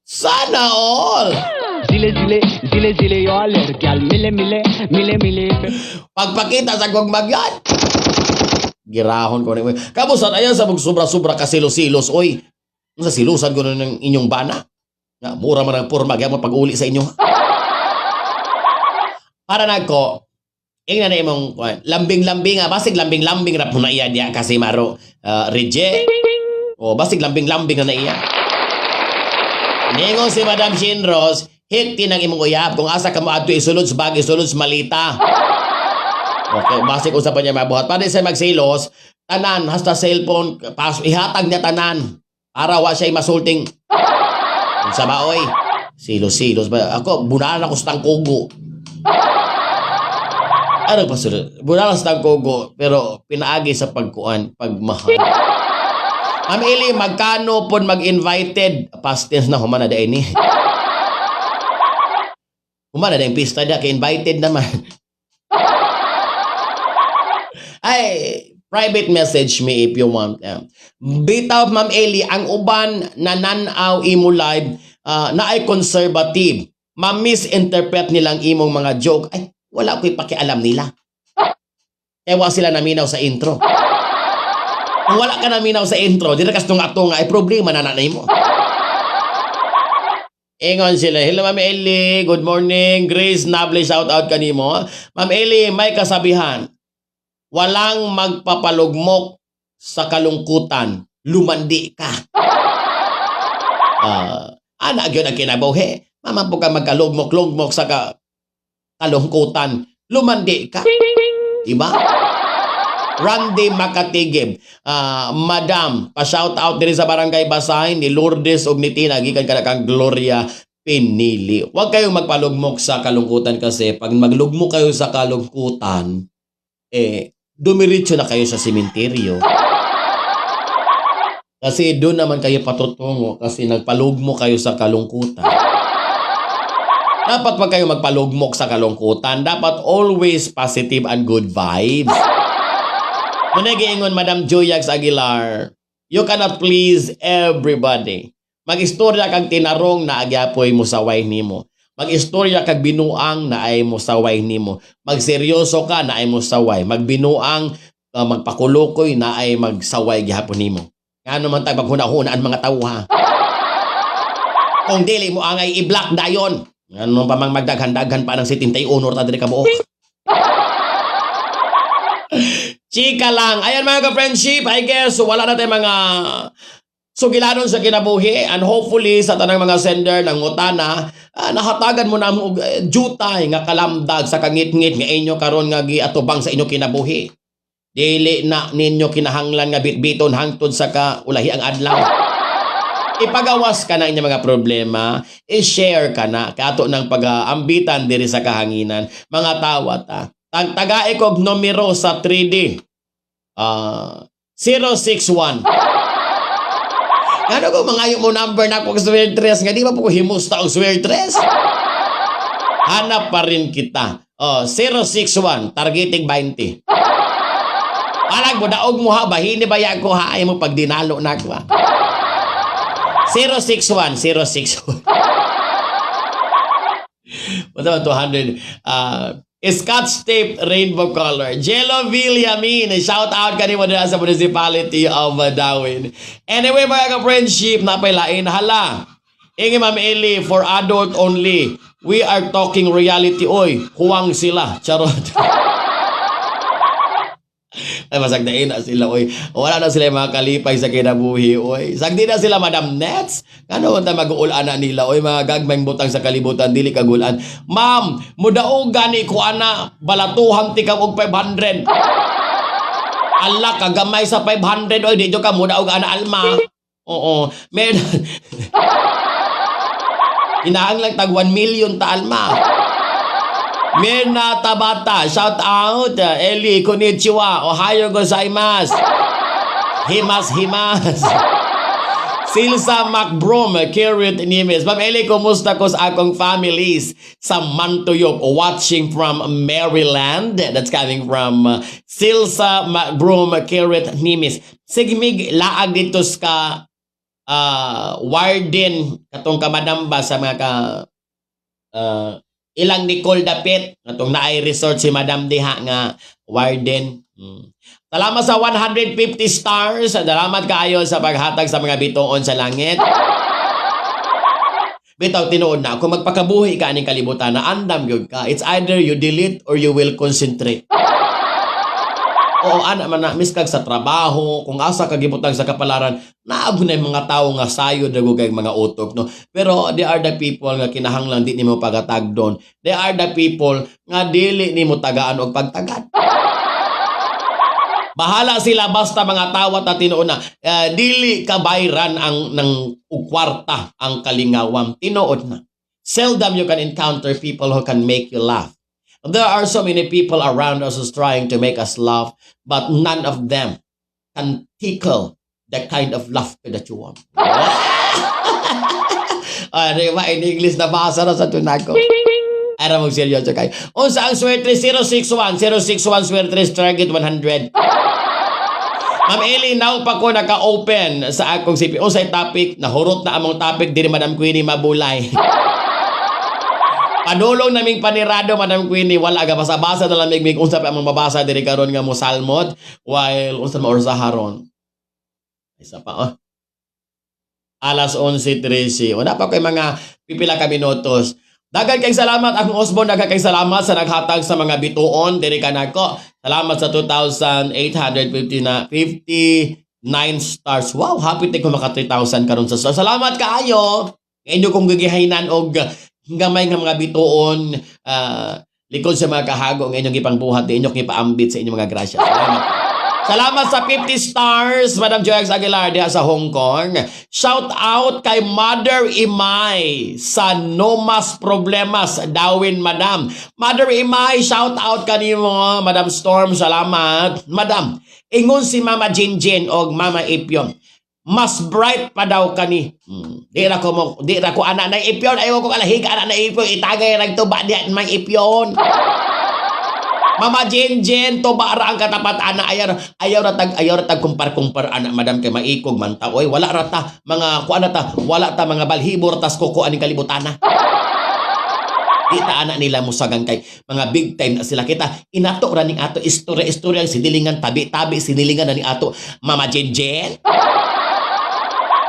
Sana all! zile zile zile zile yoler gyal mile mile mile mile. Pagpakita sa gugma yan! Girahon ko ni. Kamusan ayan sa mga sobra-sobra kasilos-silos, oy. Sa silusan ko na ng inyong bana. Nga, mura man ang porma, kaya mo pag-uli sa inyo. Para nagko, ingna na imong kuan, lambing-lambing nga, basig lambing-lambing ra po na iya diya kasi maro reject. O basig lambing-lambing na na iya. Ningon si Madam Shinros, hit ng imong uyab kung asa ka mo adto, isulod sa bag, isulod sa malita. Okay, basig usa pa niya mabuhat. Para siya magsilos, tanan hasta cellphone, pas, ihatag niya tanan para wa siya masulting. Unsa ba oy? Silos-silos ba? Ako, bunalan ako sa tangkugo. Ano pa sunod? Bunalan sa tangkugo, pero pinaagi sa pagkuan, pagmahal. Ma'am Eli, magkano pon mag-invited? Past tense na, humana da ini. Humana da yung pista da, kay invited naman. Ay, private message me if you want. Yeah. Bitaw, Ma'am Eli, ang uban na nanaw imo live na ay conservative. Ma-misinterpret nilang imong mga joke. Ay, wala ko'y pakialam nila. Kaya wa sila naminaw sa intro. Kung wala ka naminaw sa intro, di na kas tunga-tunga, ay problema na nanay mo. Ingon sila, "Hello Ma'am Eli, good morning." Grace Nable, shout out kanimo. Ma'am Eli, may kasabihan. Walang magpapalugmok sa kalungkutan, lumandi ka. Ana gyud ang kinabuhi. Mama po ka magkalugmok-lugmok sa kalungkutan, lumandi ka. Diba? Randy Makatigib. Madam, pa-shout out diri sa Barangay Basahin ni Lourdes ug ni Tina gikan kada kang Gloria Pinili. Huwag kayong magpalugmok sa kalungkutan kasi pag maglugmok kayo sa kalungkutan, eh, dumiretso na kayo sa sementeryo. Kasi doon naman kayo patutungo kasi nagpalugmok kayo sa kalungkutan. Dapat pag kayo magpalugmok sa kalungkutan, dapat always positive and good vibes. Muna giingon Madam Joyax Aguilar, you cannot please everybody. Mag-istorya kag tinarong na agyapoy mo saway nimo. Mag-istorya kag binuang, naay musaway nimo. Magseryoso ka, naay musaway. Magbinuang, magpakulukoy, naay magsaway gihapon nimo. Ngano man tag maghuna-huna ang mga tao, ha? Kung dili mo angay, i-block dayon. Ngano pa mang magdaghan-daghan pa ng 71 ta diri ka buok. Chika lang. Ayan, mga ka-friendship, I guess wala na tayong mga sugilanon sa kinabuhi and hopefully sa tanang mga sender ng utana, nahatagan mo na og jutay nga kalamdag sa kangitngit nga inyo karon nga giatubang sa inyo kinabuhi. Dili na ninyo kinahanglan nga bitbiton hangtod sa ka ulahi ang adlaw. Ipagawas ka na inyong mga problema, i-share ka na kato ng pag-ambitan diri sa kahanginan. Mga tawa ta. Tag tagae kog numero sa 3D. 061. Ano ko mga mo number na ako swertres nga di ba po ko himusta og swertres? Hanap pa rin kita. Oh, 061 targeting 20. Alag mo daog mo ha, bahini ba ko ha, ay mo pag dinalo na ako ha. 061 061. What about 200? Scotch tape rainbow color. Jello Villamin, shout out kanimo dira sa municipality of Darwin. Anyway, mga ka-friendship, napay lain hala. Ingi Ma'am Eli, for adult only. We are talking reality, oy. Huwang sila. Charot. Ay, masagdain na sila, oy. Wala na sila yung mga kalipay sa kinabuhi, oy. Sagdi na sila, Madam Nets. Ano man ta mag-ulan na nila, oy? Mga gagmayng butang sa kalibutan, dili kagulan. Ma'am, mudaog gani ko ana, balatuhan tikang og 500. Ala, kagamay sa 500, oy. Di ka mudaog ana, Alma. Oo. Mer Hinaang lang tag 1 million ta, Alma. Mirna Tabata, shout out. Eli, konnichiwa. Ohayo gozaimasu. Himas, himas. Silsa McBroom, Kirit Nimes. Ma'am Eli, kumusta ko sa akong families sa Mantuyok watching from Maryland? That's coming from Silsa McBroom, Kirit Nimes. Sigmig laag dito sa warden katong kamadamba sa mga ka ilang Nicole Dapit katong naay resort si Madam diha nga warden. Salamat sa 150 stars. Salamat kaayo sa paghatag sa mga bituon sa langit. Bitaw tinuod na kung magpakabuhi ka aning kalibutan na andam gyud ka. It's either you delete or you will concentrate. Oo, ana man na, miskag sa trabaho, kung asa ka gibutang sa kapalaran, naabo na yung mga tao nga sayod na kay mga utok, no? Pero they are the people nga kinahanglan di nimo pagatagdon. They are the people nga dili nimo tagaan og pagtagad. Bahala sila basta mga tawat at tinuod na dili kabayran ang ng og kwarta ang kalingawan. Tinuod na. Seldom you can encounter people who can make you laugh. There are so many people around us who's trying to make us laugh, but none of them can tickle the kind of laughter that you want. Ah, di ba? In English na basa na sa tunako. Ara mo seryoso kayo. Unsa ang swerte? 061 061 swerte target 100. Ma'am Eli, now pa ko naka-open sa akong CP. Unsay topic? Nahurot na among topic diri, Madam Queenie Mabulay. Padulong naming panirado, Madam Queenie, wala ga basa-basa na lamig mig unsa pa among mabasa diri karon nga mosalmot while unsa ma orsa haron. Isa pa, oh. Alas 11:13. Wala pa koy mga pipila ka minutos. Daghan kay salamat akong Osborne, daghan kay salamat sa naghatag sa mga bituon diri kanako. Salamat sa 2,850 na 59 stars. Wow, happy ko maka 3,000 karon sa stars. Salamat kaayo. Inyo kong gigihayinan og gamay nga mga bituon likod sa mga kahago nga inyong gipangbuhat, inyong gipaambit sa inyong mga grasya. Salamat. Salamat sa 50 stars, Madam Joex Aguilar diha sa Hong Kong. Shout out kay Mother Imay sa No Mas Problemas, Darwin, Madam. Mother Imay, shout out kanimo, Madam Storm, salamat. Madam, ingon si Mama Jinjin og Mama Ipyon. Mas bright pa daw kani. Di ra ko ana na ipyon, ayaw ko kalahig ana na ipyon, itagay nagtuba diha mang ipyon. Mama Jen Jen, to ba ra ang katapat ana, ayaw ayaw ra tag ayaw ra tag kumpar-kumpar ana, madam, kay maikog man ta, oy. Wala ra ta mga kuan na ta, wala ta mga balhibo ra tas kuko aning kalibutana. Di ta ana nila musagang kay mga big time na sila kita. Inato ra ning ato istorya-istorya sinilingan, tabi-tabi sinilingan na ni ato Mama Jenjen.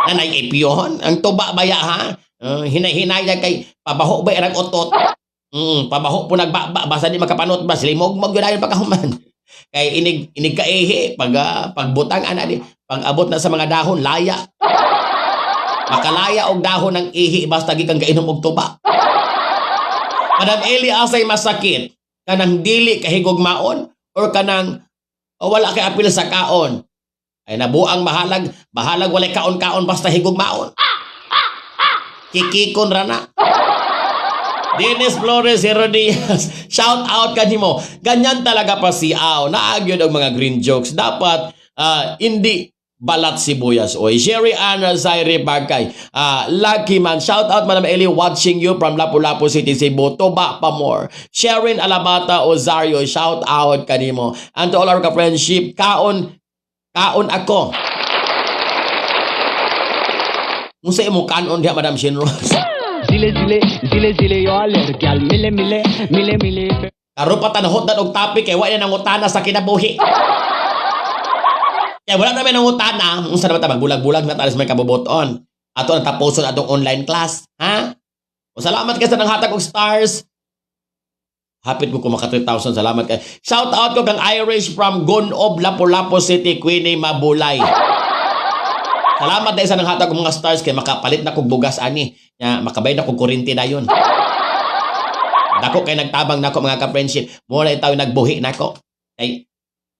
Nanay Epion, ang tuba baya ha? Hinay-hinay na kay pabaho ba irang utot? Pabaho po nagbaba basta di makapanot ba silimog mag yun ayon pagkahuman. Kay inig inig kaihi pag pagbutang ana di pag abot na sa mga dahon laya. Makalaya og dahon ng ihi basta gikan gainom og tuba. Madam Eli, asay masakit? Kanang dili kahigugmaon or kanang o wala kay apil sa kaon? Ay nabuang bahalag, bahalag walay kaon-kaon basta higugmaon. Kikikon ra na. Dennis Flores Herodias, shout out kanimo. Ganyan talaga pa si Aw. Naagyon og mga green jokes. Dapat hindi balat sibuyas. Oy, Sherry Ann Zaire Bagay. Lucky man. Shout out, Madam Eli, watching you from Lapu-Lapu City, Cebu. Tuba pa more. Sharon Alabata Ozario, shout out kanimo. And to all our ka-friendship, kaon kaon ako. Unsa imo kanon diha, Madam Shinros? Zile zile zile zile yo aler gyal mile mile mile mile. Karon pa tanahot na og topic kay wa na nangutana sa kinabuhi. Kaya wala namin nangutana, unsa naman ta magbulag-bulag na tayo sa may kabubuton. Ato ang tapuson atong online class, ha? O salamat kay sa nanghatag og stars. Hapit ko maka 3,000. Salamat kay. Shout out ko kang Irish from Gunob, Lapu-Lapu City, Queenie Mabulay. Salamat dahil sa nanghatag og mga stars kay makapalit na kog bugas ani. Nya makabayad na kog kuryente dayon. Dako kay nagtabang nako, mga ka-friendship. Mo na itaw nagbuhi nako. Kay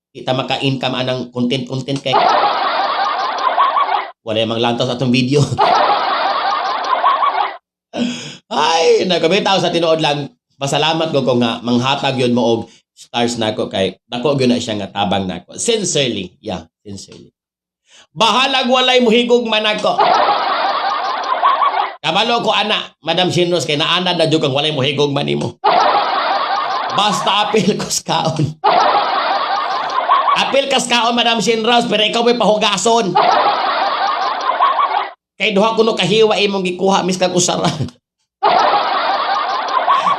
kita maka-income anang content-content kay wala mang lantaw sa atong video. Ay, nagkabitaw sa tinuod lang. Pasalamat ko nga manghatag yun mo og stars nako kay dako gyud na siya nga tabang nako. Sincerely, yeah, sincerely. Bahalag walay muhigog man ako. Kabalo ko ana, Madam Shinros, kay naanad na jud kang walay muhigog man nimo. Basta apil ko sa kaon. Apil kas kaon, Madam Shinros, pero ikaw may pahugason. Kay duha kuno kahiwa imong gikuha miskag usara.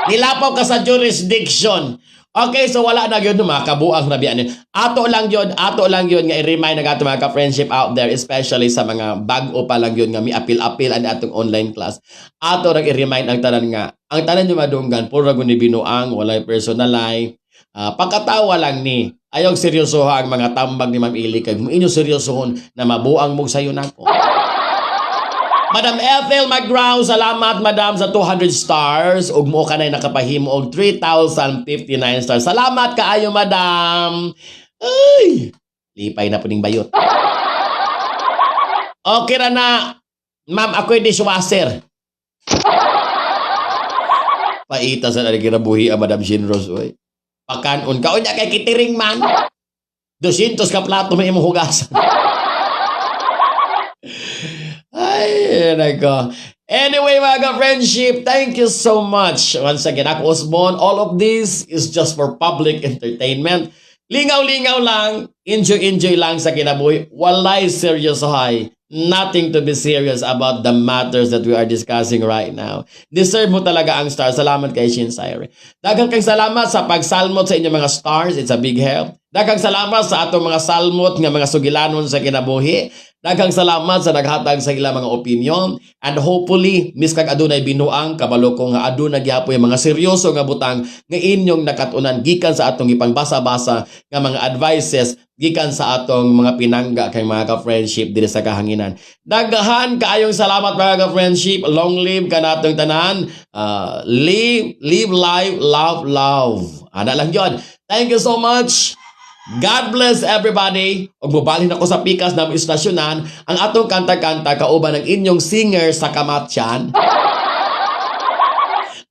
Nilapaw ka sa jurisdiction. Okay, so wala na yun mga kabuang rabian yun. Ato lang yun nga i-remind na ato mga ka-friendship out there, especially sa mga bag-o pa lang yun nga mi apil-apil ang atong online class. Ato rang i-remind ang tanan nga, ang tanan yung madunggan, puro ra ni binuang, walay personalay. Pagkatawa lang ni, ayaw seryoso ang mga tambag ni Ma'am Ili kay kung inyo seryosohon na mabuang mo sayo nako. Madam Ethel McGraw, salamat, Madam, sa 200 stars. Ug mo ka na nakapahimo og 3,059 stars. Salamat kaayo, Madam. Ay, lipay na po ning bayot. Okay ra na. Ma'am, ako'y dishwasher. Paita sa nagkinabuhi ang Madam Shinros, oy. Pakanon ka. Unya kay kitiring man. 200 ka plato may imong hugasan. Ay, nako. Anyway, mga ka-friendship, thank you so much. Once again, ako Osmond. All of this is just for public entertainment. Lingaw-lingaw lang, enjoy-enjoy lang sa kinabuhi. Walay serious hay. Nothing to be serious about the matters that we are discussing right now. Deserve mo talaga ang star. Salamat kay Shin Sayre. Daghang kay salamat sa pagsalmot sa inyong mga stars. It's a big help. Daghang salamat sa atong mga salmot nga mga sugilanon sa kinabuhi. Daghang salamat sa naghatag sa ilang mga opinion and hopefully miskag adunay binuang, kabalo ko nga aduna gihapon yung mga seryoso nga butang nga inyong nakatunan gikan sa atong ipangbasa-basa nga mga advices gikan sa atong mga pinangga kay mga ka-friendship diri sa kahanginan. Daghan kaayong salamat, mga ka-friendship. Long live kanatong tanan. Live, live life, love, love. Ana lang yon. Thank you so much. God bless everybody. Ug mobalhin ako sa pikas na istasyonan ang atong kanta-kanta kauban ng inyong singer sa kamatyan.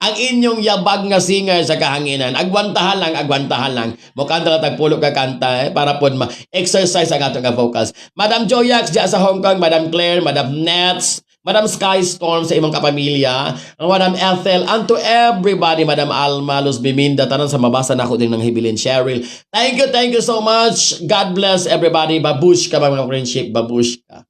Ang inyong yabag nga singer sa kahanginan. Agwantahan lang, agwantahan lang. Mukanta lang tagpulo ka kanta eh, para po ma-exercise ang atong vocals. Madam Joyax diya sa Hong Kong, Madam Claire, Madam Nets, Madam Skystorm sa imong kapamilya, ang Madam Ethel, and to everybody, Madam Alma, Luz Biminda, tanan sa mabasa na ako din ng hibilin, Cheryl. Thank you so much. God bless everybody. Babush ka, mga friendship, babush ka.